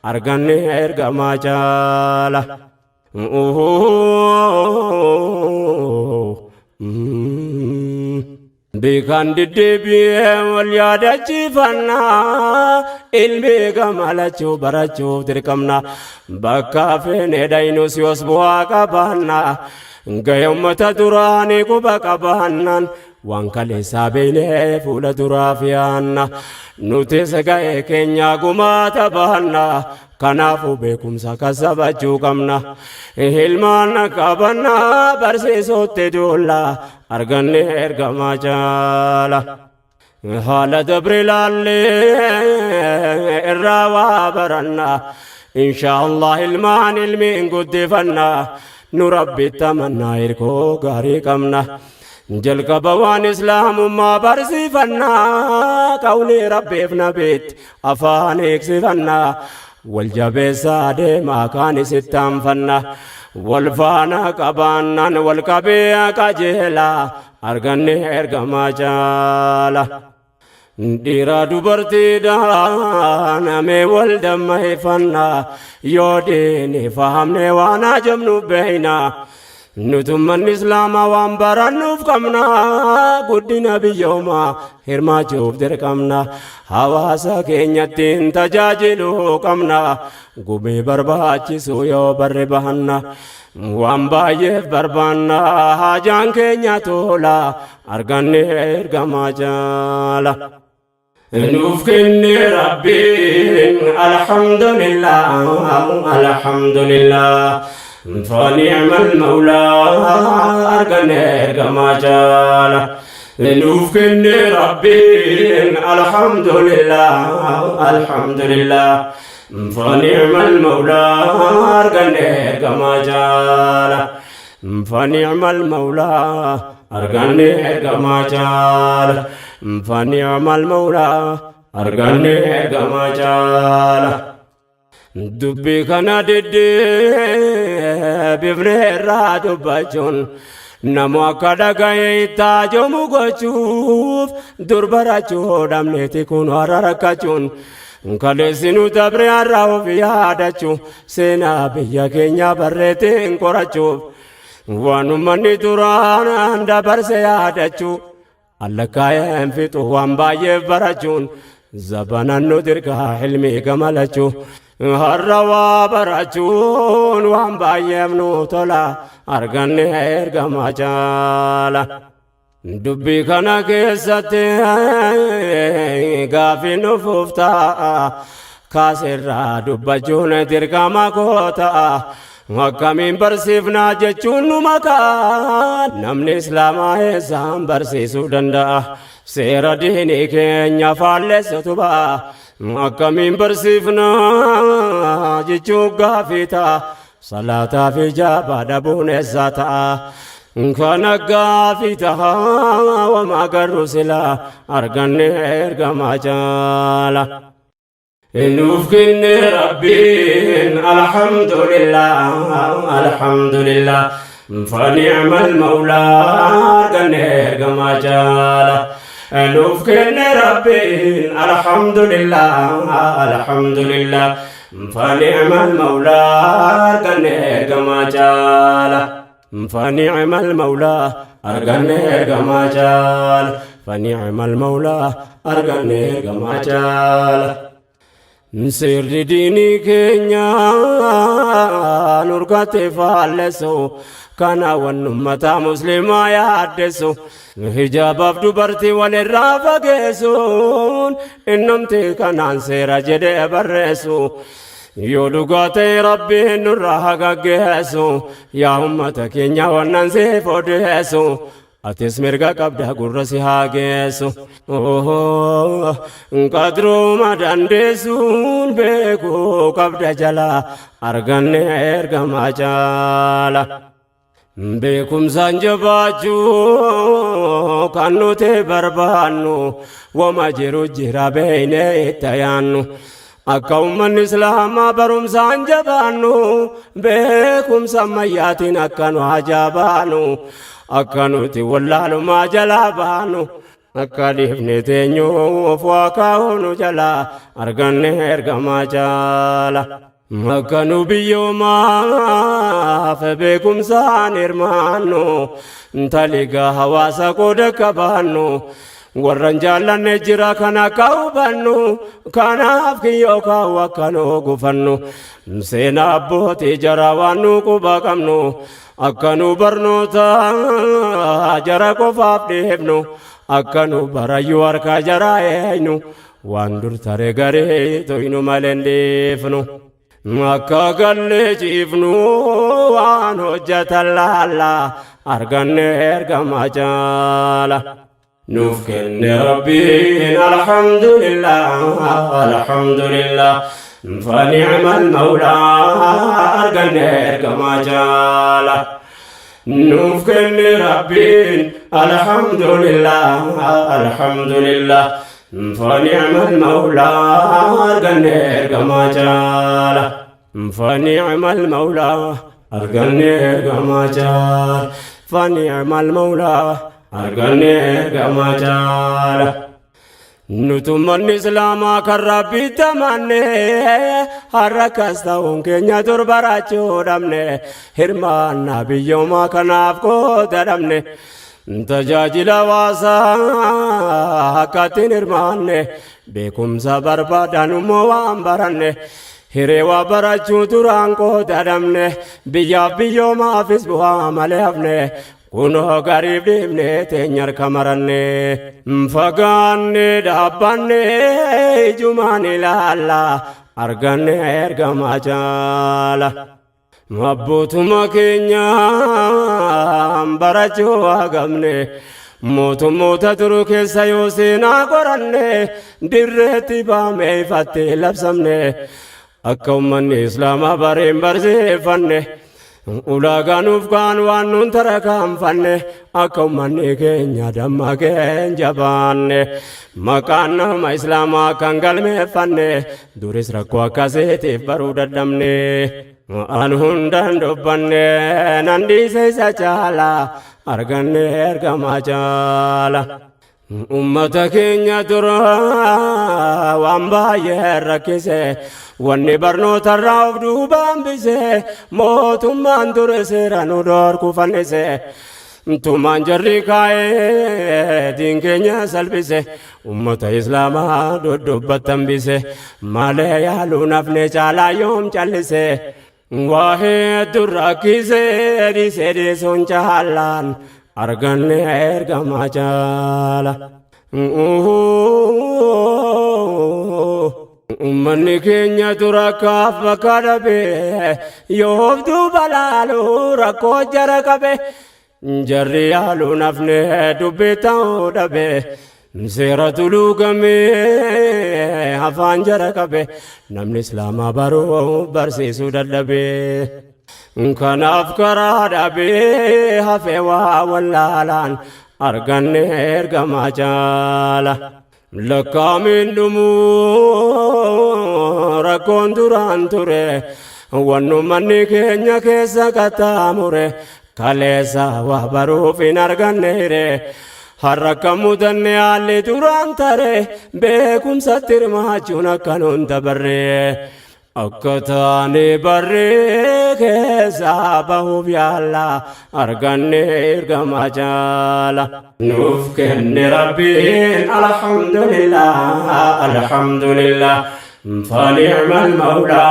arganne ergamaa caala. Beekaan deddeebi'ee wal yaadachiifannaa, ilmi gamalachuu barachuuf dirqamna. Bakka feene dhaynus yoos bu'aa qabaanna. Gahee ummata duraanii quba qabaannaan, waan kaleessaa beeknee fuula duraaf yaanna. Nutis gahee keenya gumaata baanna. Kanaafuu beekumsa kasabachuu qabna. Ilmaan qabanna barsiisuutti duulla, arganne ergamaa caala. Haala dabre ilaallee irraa waa baranna. Inshaallah ilmaan ilmiin guddifanna. Nu rabbitti amannaa, hirkoo gaarii qabna. Jalqaba waan islaamummaa barsiifanna. Qawlii rabbiif nabiitti afaan eegsifanna. Wal jabeessaa deemaa kaan isitti aanfanna. Wal faana qabaannaan wal qabee qajeela, arganne ergamaa caala. Dhiira dubartiidhaan amee wal dammayfanna, yoo diini fahamne waan ajabnu beeyna. Nutummanni islaamaa waan barannuuf qabna, guddina biyyoomaa hirmaachuuf dirqamna. Hawaasa keenyattiin tajaajiluu qabna, gumii barbaachisu yoo barre bahanna. Waan baay'eef barbaanna, haajaan keenya tola, arganne ergamaa jaala. Nuuf kenne rabbiin, alhamdulillah, alhamdulillah. فنعم المولى arganne ergamaa jaala. Nuuf kenne rabbiin, alhamdulillah, alhamdulillah. فنعم المولى arganne ergamaa jaala. فنعم المولى arganne ergamaa jaala. فنعم المولى arganne ergamaa jaala. Dubbii kana deddeebifnee irraa dubbachuun, namu akka dhaga'ee itti ajamu gochuuf, dur barachuu dhabneeti kun har'a rakkachuun. Kaleessinu dabre har'a of yaadachuu, seenaa biyya keenya barreetiin qorachuuf, waan uummanni duraan dabarse yaadachuu, allakkaa'een fixu waan baay'eef barachuun, zabanan nu dirqaa ilmii gamalachuu. Har'a waa barachuun waan baay'eef nu tola, arganne ergama caala. Dubbii kana keessatti gaafii nufuuf ta'a, kaasirraa dubbachuun dirqama koo ta'a. Akkamiin barsiifnaa jechuun nu makaa, namni islaamaa eessaan barsiisuu danda'a? Seera diinii keenya faallessatu ba'a. Akkamiin barsiifnaa jechuun gaafii ta'a. Salaataa fi jaabaa dhabuun eessaa ta'a? Kana gaafii tahaa wama agarru silaa arganne ergamaa caala. Nuuf kenne Rabbiin alhamdulillah alhamdulillah فنعم المولى arganne ergamaa caala. Nuuf kenne Rabbiin alhamdulillah alhamdulillah فنعم المولى arganne ergamaa caala. فنعم المولى arganne ergamaa caala. فنعم المولى arganne ergamaa caala. Seerri diinii keenya nurkatti faallessu, kana wanni ummata muslimaa yaaddessu, hijaabaaf dubartii walirraa fageessuun innumti kanaan seera jedhee barreessu. Yoo dhugaa ta'e Rabbiin nurraa haa gaggeessu. Yaa ummata keenya, wannan siif odeessu, atis mirga qabda, gurra si haa geessu. Qadruuma dandeessuun beekuu qabda jala arganne ergamaa caala. Beekumsaan jabaachuu kan nuti barbaannu, wama jiru jira beeynee itti yaannu. Akka uummanni Islaamaa barumsaan jabaannu, beekumsa ammayyaatiin akka nu hajabaanu, akka nuti wallaalumaa jalaa baanu, akka dhiifne teenyuuf waa kaa'uu jalaa arganne ergamaa caala. Akka nu biyyoomaaf beekumsaan hirmaannu, taligaa hawaasa qooda qabaannu, warran jaallanne jira kan akka hubannu, kanaaf kiyyoo kaa'u akka nu gufannu, seenaa abbootii jara waan nu quba qabnu, akka nu barnoota jara qofaaf dhiifnu, akka nu barayyuu harka jara eenyu waan dur tare garee toynu malee hin dhiifnu. Akka gallee ciifnu waan hojjetan laalla arganne ergamaa caala. Nuuf kenne Rabbiin alhamdulillah alhamdulillah فنعم المولى arganne ergamaa caala. Nuuf kenne Rabbiin alhamdulillah alhamdulillah فنعم المولى arganne ergamaa caala. فنعم المولى arganne ergamaa caala. فنعم المولى arganne ergamaa caala. Nutummanni Islaamaa kan Rabbitti amanne, har'a akkas ta'uun keenya dur barachuu dhabne, hirmaannaa biyyoomaa kanaaf qooda dhabne, tajaajila hawaasaa akkattiin hirmaanne, beekumsa barbaadan immoo waan baranne, hiree waa barachuu duraan qooda dhabne, biyyaaf biyyoomaafis bu'aa malee hafne. Kunoo gariif dhiibne teenya harka maranne, fagaanne dhaabbanne ijumaan ilaalla arganne ergamaa caala. Abbootuma keenya barachuu hagamne, mootummoota turu keessa yoo seenaa qoranne, dirreetti baamee ifattee labsamne, akka ummanni Islaamaa bareen barsiifanne, ulaagaa nuuf kaan waan nuun tarakaanfanne, akka ummanni keenya dammaqeen jabaanne, maqaan nama Islaamaa kan galmeeffanne, duris rakkoo akkasiitiif baruu dadhabne. An hundan dubbanne nan dhiise, isa caala arganne ergamaa caala. Ummata keenya dura waan baay'ee rakkise, wanni barnootarraa of duuba hambise, mootummaan ture seera nu dhorku fannise, tumaan jarri kaa'ee diin keenya salphise, ummata Islaamaa duddubbatti hambise malee yaaluu nafne caalaa yoom callise. Waa hedduu rakkise, dhiise dhiisuun caalaan arganne ergamaa caala. Uummanni keenya dura kaaf bakka dhabe, yoof duuba laalu rakkoo jara qabe, jarri yaaluu nafne dubbii ta'uu dhabe, seera tuluugamee afaan jara qabe, namni Islaamaa baruu barsiisuu dadhabe. Kanaaf karaa dhabee hafe waa wallaalaan arganne ergamaa jaala. Lakkaamiin dhumuu rakkoon duraan ture, wannumanni keenya keessa qaxxaamure, kaleessa waa baruuf hin arganne hire. Har'a akka mudanne haalli duraan tare, beekumsatti hirmaachuun akka nuun dabarre. Akka taane barree keessaa bahuuf yaalla, arganne ergamaa jaala. Nuuf kenne Rabbiin, alhamdulillah, alhamdulillah. فنعم المولى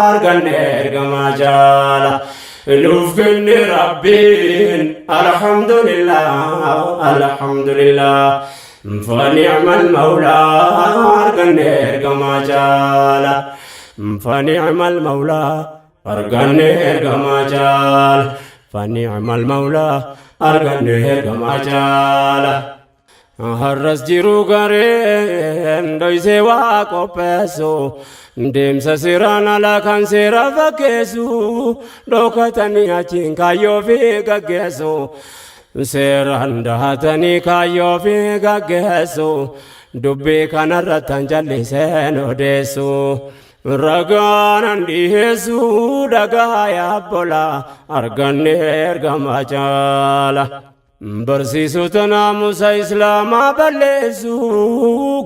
arganne ergamaa jaala. Nuuf kenne Rabbiin, alhamdulillah, alhamdulillah. فنعم المولى arganne ergamaa jaala. فنعم المولى arganne ergamaa jaala. فنعم المولى arganne ergamaa jaala. Har'as jiru gareen dhoysee waa qopheessu, deemsa seeraan alaa kan seera fakkeessu, dhokatanii achiin kaayyoo fi gaggeessu, seeraan dahatanii kaayyoo fi gaggeessu. Dubbii kanarratti han jalliseen odeessu, ragaanan dhiheessu, dhagaa yaabbola, arganne ergamaa jaala. Barsiisota naamusa Islaamaa balleessu,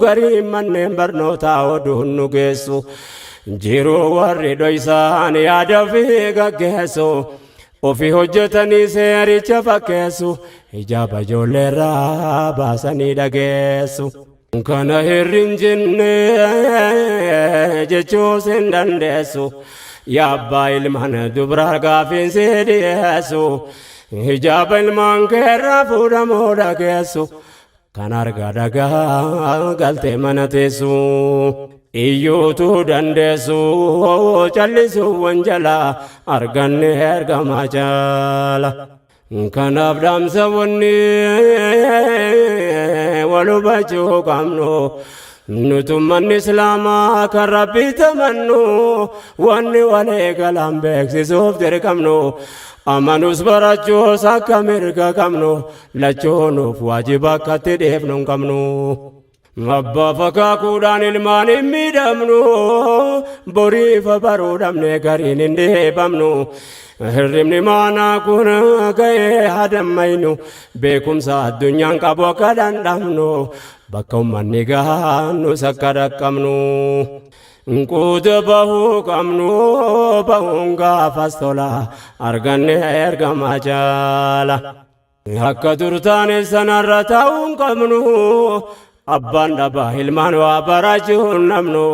gariin manneen barnootaa oduun nu geessu, jiruu warri dhoysaan yaada ofii gaggeessu, ofii hojjetanii seericha fakkeessu, hijaaba ijoolleerraa baasanii dhageessu. Kana hirrin jenne jechuus hin dandeessu. Yaa abbaa ilmaan dubraa gaafiin si dhiyeessu, hijaaba ilmaan keerraa fuudhamoo dhageessu, kan arga dhagaa galtee mana teessu, iyyuutu dandeessu, callisuu wanjalaa, arganne ergamaa jaala. Kanaaf dhaamsa wanni wal hubachuu qabnu, nutummanni Islaamaa kan Rabbii tamannu, wanni walee galaan beeksisuuf dirqamnu, amanus barachuus akka mirga qabnu, lachuunuuf waajiba akkatti dhiifnu hin qabnu. Abbaa fakaakuudhaan ilmaan hin miidhamnu, boriifa baruu dhabne gariin hin dhiibamnu. Hirribni maanaa kun ga'ee hadammaynu, beekumsa addunyaan qabu akka dhandhamnu, bakka ummanni gahaannus akka dhaqqabnu. Quuta bahuu qabnu, bahuun gaafas tola, arganne ergamaa jaala. Akka dur taane sanarra ta'uu hin qabnu. Abbaan dhabaa ilmaan waa barachuu hin dhabnu.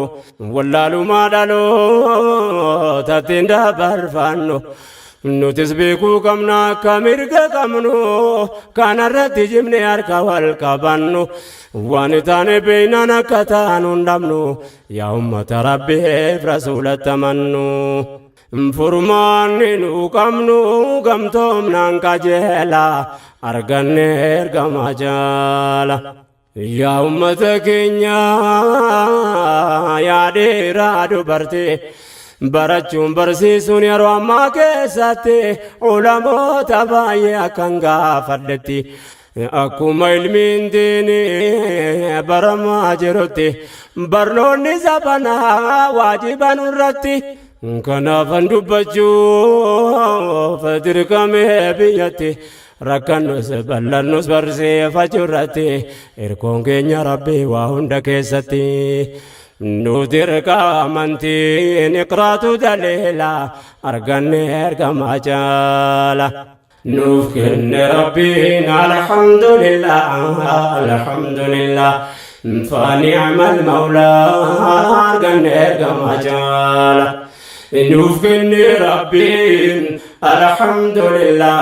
Wallaalumaa dhalootatti hin dabarfannu. Nutis beekuu qabna akka mirga qabnu. Kanarratti jimne harka wal qabannu. Waan taane beeknaan akka taanu hin dhabnu. Yaa ummata Rabbiif rasuulatti amannu. Furmaanni nu qabnu gamtoomnaan qajeela, arganne ergamaa jaala. Yaa ummata keenya, yaa dhiiraa dubartii, barachuun barsiisuun yeroo ammaa keessatti ulamoota baay'ee akkan gaafadhetti, akkuma ilmiin diinii baramaa jirutti barnoonni zabanaa waajiba nurratti. Kanaafan dubbachuuf dirqamee biyyatti, rakkannus bal'annus barsiifachuu irratti hirkoon keenya Rabbii waa hunda keessatti. Nu dirqa amantiin iqraatu daliila, arganne ergamaa jaala. Nuuf kenne Rabbiin, alhamdulillah, alhamdulillah. فنعم المولى arganne ergamaa jaala. Nuuf kenne Rabbiin, alhamdulillah,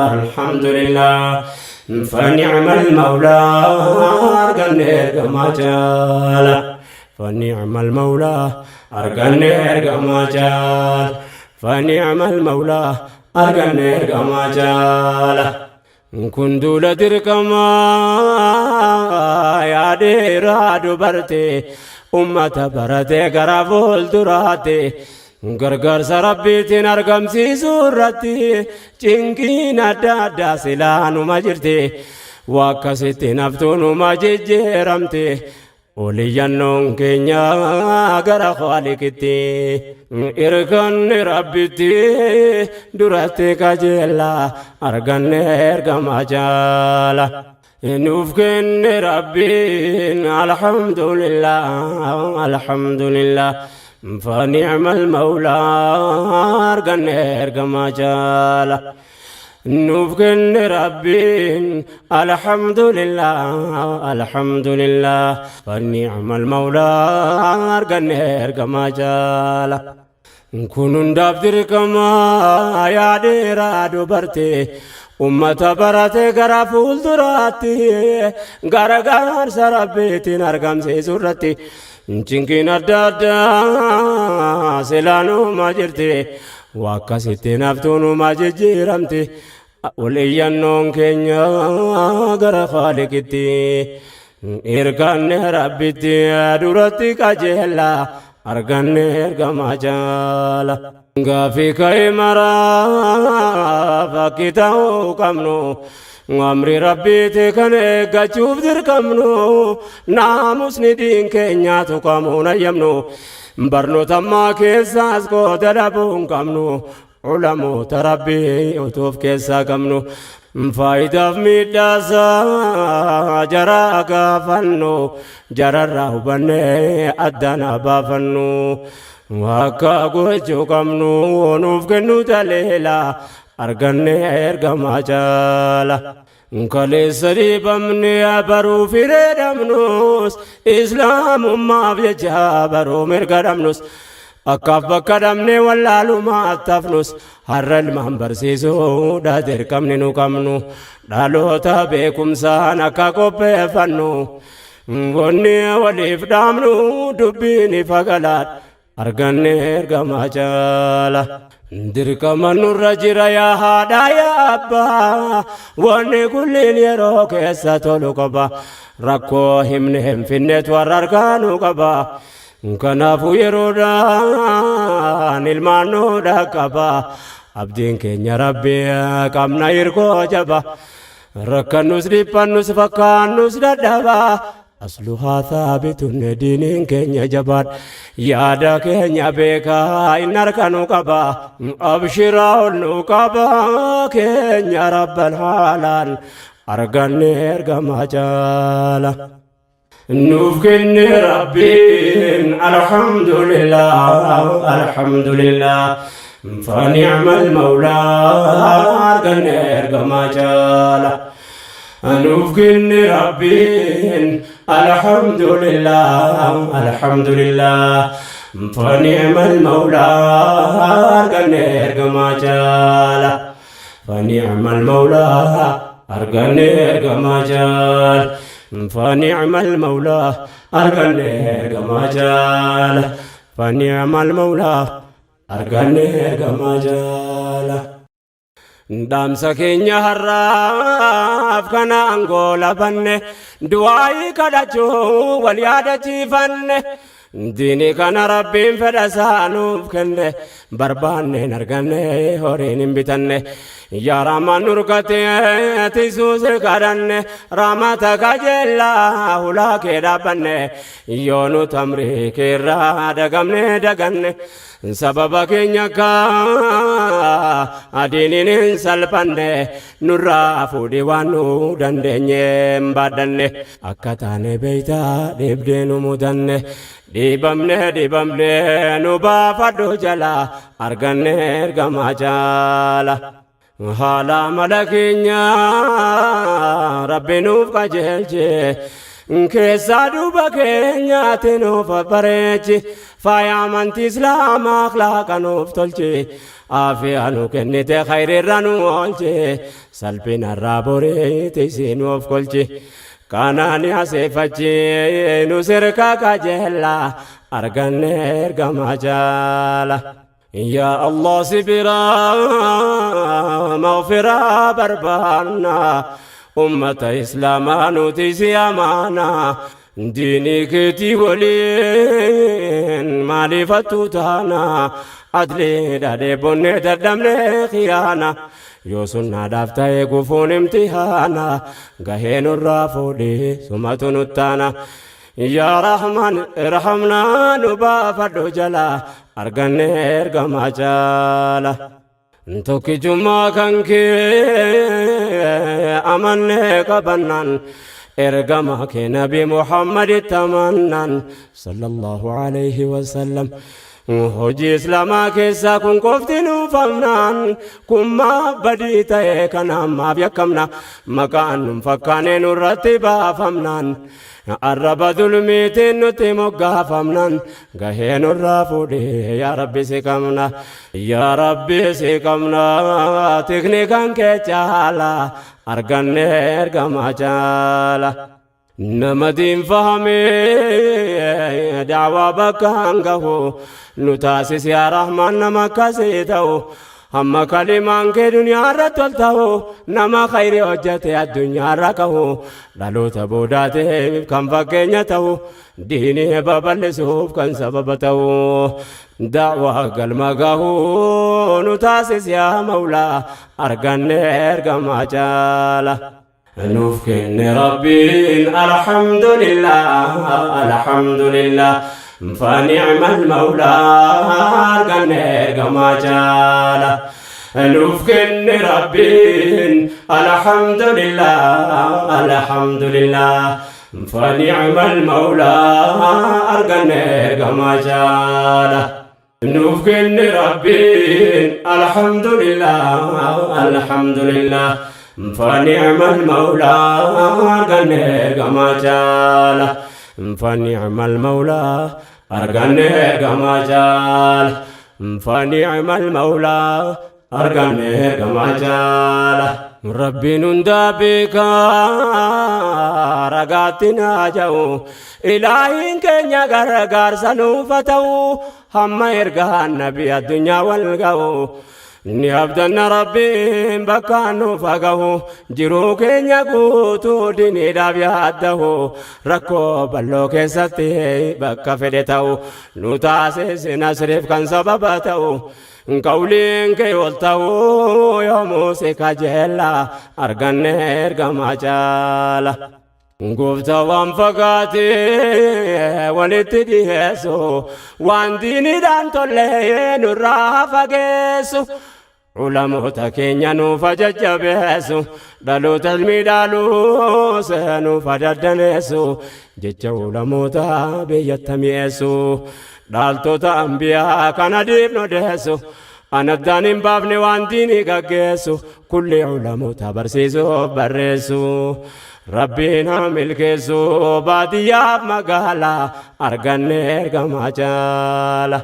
alhamdulillah. فنعم المولى arganne ergamaa jaala. فنعم المولى arganne ergamaa jaala. فنعم المولى arganne ergamaa jaala. Kun duula dirqamaa, yaa dhiiraa dubartii, ummata baratee gara fuulduraatti. Gargaarsa Rabbiitiin argamsiisuu irratti cinqiin adda addaa silaa numa jirti. Waa akkasitti naftuu numa jijjiiramti. Oliyyannoon keenya gara Khaaliqitti. Irkanni Rabbitti duratti qajeella arganne ergama jaala. Nuuf kenne Rabbiin alhamdulillah alhamdulillah fani'mal mawlaa arganne ergama jaala. Nuuf kenne Rabbiin alhamdulillah alhamdulillah fani'mal mawlaa arganne ergama jaala. Kun hundaaf dirqama yaa dhiiraa dubartii ummata barate gara fuulduraatti gargaarsa Rabbiitiin argamsiisu irratti cinqiin adda addaa silaanuma jirti waa akkasitti naftuunuma jijjiiramti ol iyyannoon keenya gara Khaaliqitti irkanne Rabbitti duratti qajeella arganne ergama jaala. Gaafii ka'e maraaf akki ta'uu qabnu amri Rabbiiti kan eeggachuuf dirqamnu naamusni diin keenyaa tuqamuun ayyamnu barnoota ammaa keessaas qooda dhabuu hin qabnu ulamoota Rabbii utuuf keessaa qabnu faayidaaf miidhaasaa jaraa gaafannu jararraa hubannee addaan haa baafannu akka gochuu qabnu nuuf kennu taleela arganne ergamaa jaala. Kaleessa dhiibamne baruu firee dhabnus islaamummaaf jecha baruu mirga dhabnus akkaaf bakka dhabne wallaalumaa tafnus har'a ilmaan barsiisuudha dirqamni nu qabnu dhaloota beekumsaan akka qopheeffannu wanni waliif dhaamnu dubbiin ifa galaadha. Arganne ergama jaala. Dirqama nurra jira yaa haadha yaa abbaa. Wanni kulliin yeroo keessa tolu qaba. Rakkoo himne hin finnetu warra harkaa nu qaba. Kanaafuu yeroodhaan ilmaan nu dhaqqaba. Abdiin keenya Rabbi qabna hirkoo jaba. Rakkannus dhiphannus fakkaannus dadhaba. Asluhaa thaabitun diiniin keenya jabaadha. Yaada keenya beekaa inni harka nu qaba. Abshiraa ol nu qaba keenya rabban haalaan arganne ergama jaala. Nuuf kenne Rabbiin alhamdulillah alhamdulillah fani'mal mawlaa arganne ergama jaala. Nuuf kenne Rabbiin alhamdulillah alhamdulillah fani'mal mawlaa arganne ergamaa jaala fani'mal mawlaa arganne ergamaa jaala fani'mal mawlaa arganne ergamaa jaala fani'mal mawlaa arganne ergamaa jaala. Dhaamsa keenya har'aaf kana aangoo lafanne du'aayii kadhachuu wal yaadachiifanne diinii kana Rabbiin fedha isaa nuuf kenne barbaanneen arganne horiin hin bitanne yaa Rahmaan nurkatee tisuuse kadhanne rahmata kajeellaa hulaa kee dhaabbanne yoo nu tamrii keerraa dagamne daganne Sababa keenya akka adiiniin hin salphanne nurraa fuudhii waan nu dandeenye hin baadhanne akka taane beeytaa dhibdee nu mudanne dhiibamne dhiibamne nu baafadhu jala arganne ergamaa jaala. Haala amala keenya Rabbi nuuf qajeelche keessaa duuba keenyaatti nuuf bareechi faaya amantii islaamaa akhlaaqa nuuf tolchi aafiyaa nu kennite khayriirra nu oolchi salphinarraa boriiti isii nuuf kolchi kanaani aseefachi nu sirka qajeella arganne ergamaa jaala. Yaa Allah si biraa maghfiraa barbaanna ummata islaamaa nuti si amaana Diinii keetii waliin maaliif hattuu taana? Adliidha dheebonnee dadhabnee khiyaana. Yoo sunnaadhaaf ta'e gufuun imtihaana, gahee nurraa fuudhee sumatu nuttaana. Yaa Rahmaan irhamnaa, nu baafadhu jala, arganne ergamaa caala. Tokkichummaa kan kee amannee qabannaan, ergama kee Nabi Muhammaditti amannaan, sallallahu alayhi wasallam. Hojii Islaamaa keessaa kun qofti nuufamnaan, kun maaf badii ta'e kan ammaaf yakkamna? Maqaan nun fakkaanee nurratti baafamnaan, arraba dulmiitiin nutti moggaafamnaan, gahee nurraa fuudhee yaa Rabbi si qabna, yaa Rabbi si qabna. Tikni kan kee caala, arganne ergamaa caala. Nama diin fahamee daawaa bakkaan gahu nu taasis yaa Rahmaan. Nama akkasii ta'u, hamma kalimaan kee duniyaa irratti ol ta'u, nama khayrii hojjete addunyaa irra kahu, dhaloota boodaatiif kan fakkeenya ta'u, diinii babal'isuuf kan sababa ta'u, da'waa galma gahu nu taasis yaa Mawlaa, arganne ergamaa caala. Nuuf kenne Rabbiin, alhamdulillah, alhamdulillah, فنعم المولى, arganne ergamaa caala. Nuuf kenne Rabbiin, alhamdulillah, alhamdulillah, فنعم المولى, arganne ergamaa caala. Nuuf kenne Rabbiin, alhamdulillah, alhamdulillah, فنعم المولى, arganne ergamaa caala. فنعم المولى, arganne ergamaa caala. فنعم المولى, arganne ergamaa caala. Rabbiin hundaa beekaa, ragaatti naa ja'u, ilaahiin keenya gargaarsa nuufa ta'u, hamma ergaan Nabi addunyaa wal ga'u. Ni abdanna Rabbiin bakka nuuf gahu, jiruu keenya guutuu diniidhaaf yaaddahu, rakkoo bal'oo keessatti bakka fedhe ta'u nu taasisi, nasriif kan sababa ta'u, qawliin kee ol ta'u yoomuu si kajeella, arganne ergamaa caala. Gooftaa, waan fagaatee walitti dhiyeessu, waan diiniidhaan tollee nurraa fageessu, ulamoota keenya nuuf jajjabeessu, dhaloota ilmii dhaaluus nuuf daddaneessu, jecha ulamoota biyyatti mi'eessu, dhaaltota ambiyaa kana diifnu deessu, anaddaan hin baafne waan diinii gaggeessu, kulli ulamoota barsiisuuf barreessu. Rabbiin haa milkeessu baadiyyaaf magaalaa, arganne ergamaa caala.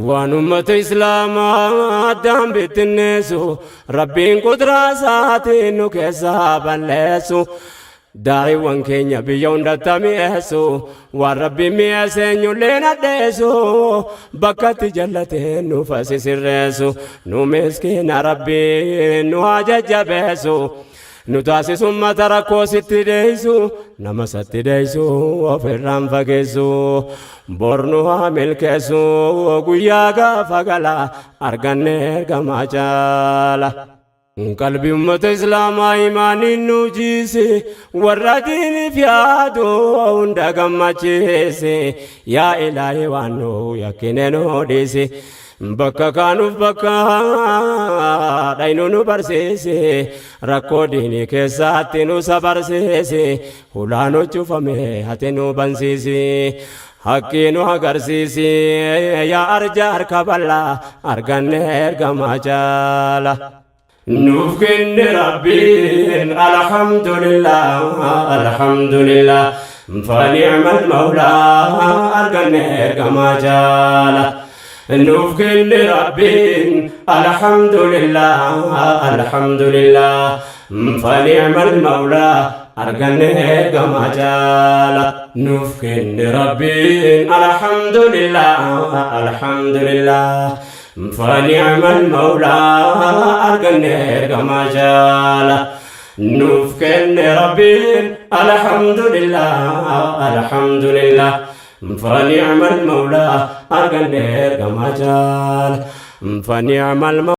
Waan ummata Islaamaa addaan bittinneessu Rabbiin qudraa isaatiin nu keessaa balleessu. Daa'iwwan keenya biyya hundatti mi'eessu, waan Rabbiin mi'eesse eenyullee nadheessu, bakkatti jallatee nu sirreessu, nu miskiina Rabbiin nu haa jajjabeessu. Nu taasisu ummata rakkoo sitti deessu, nama satti deessu ofirraan fageessu, bor nu haa milkeessu guyyaa gaafa gala, arganne ergamaa caala. Qalbii ummata Islaamaa imaaniin nu jiise, warra diiniif yaadu hunda gammachiise. Yaa Ilaahi, waan nu yakkine nu dhiise, bakka kaanuuf bakka dhaynu nu barsiise, rakkoo diinii keessatti nu sabarsiise, hulaa nu cufame hati nu bansiise, haqqii nu agarsiise. Yaa arja harka bal'aa, arganne ergamaa caala. Nuuf kenne Rabbiin, alhamdulillah, alhamdulillah, فنعم المولى, arganne ergamaa caala. Nuuf kenne Rabbiin, alhamdulillah, alhamdulillah, فنعم المولى, arganne ergamaa caala. Nuuf kenne Rabbiin, alhamdulillah, alhamdulillah, فنعم المولى, arganne ergamaa caala. Nuuf kenne Rabbiin. Alhamdulillah, alhamdulillah. فنعم المولى أرجن ergamaa jaala. فنعم المولى.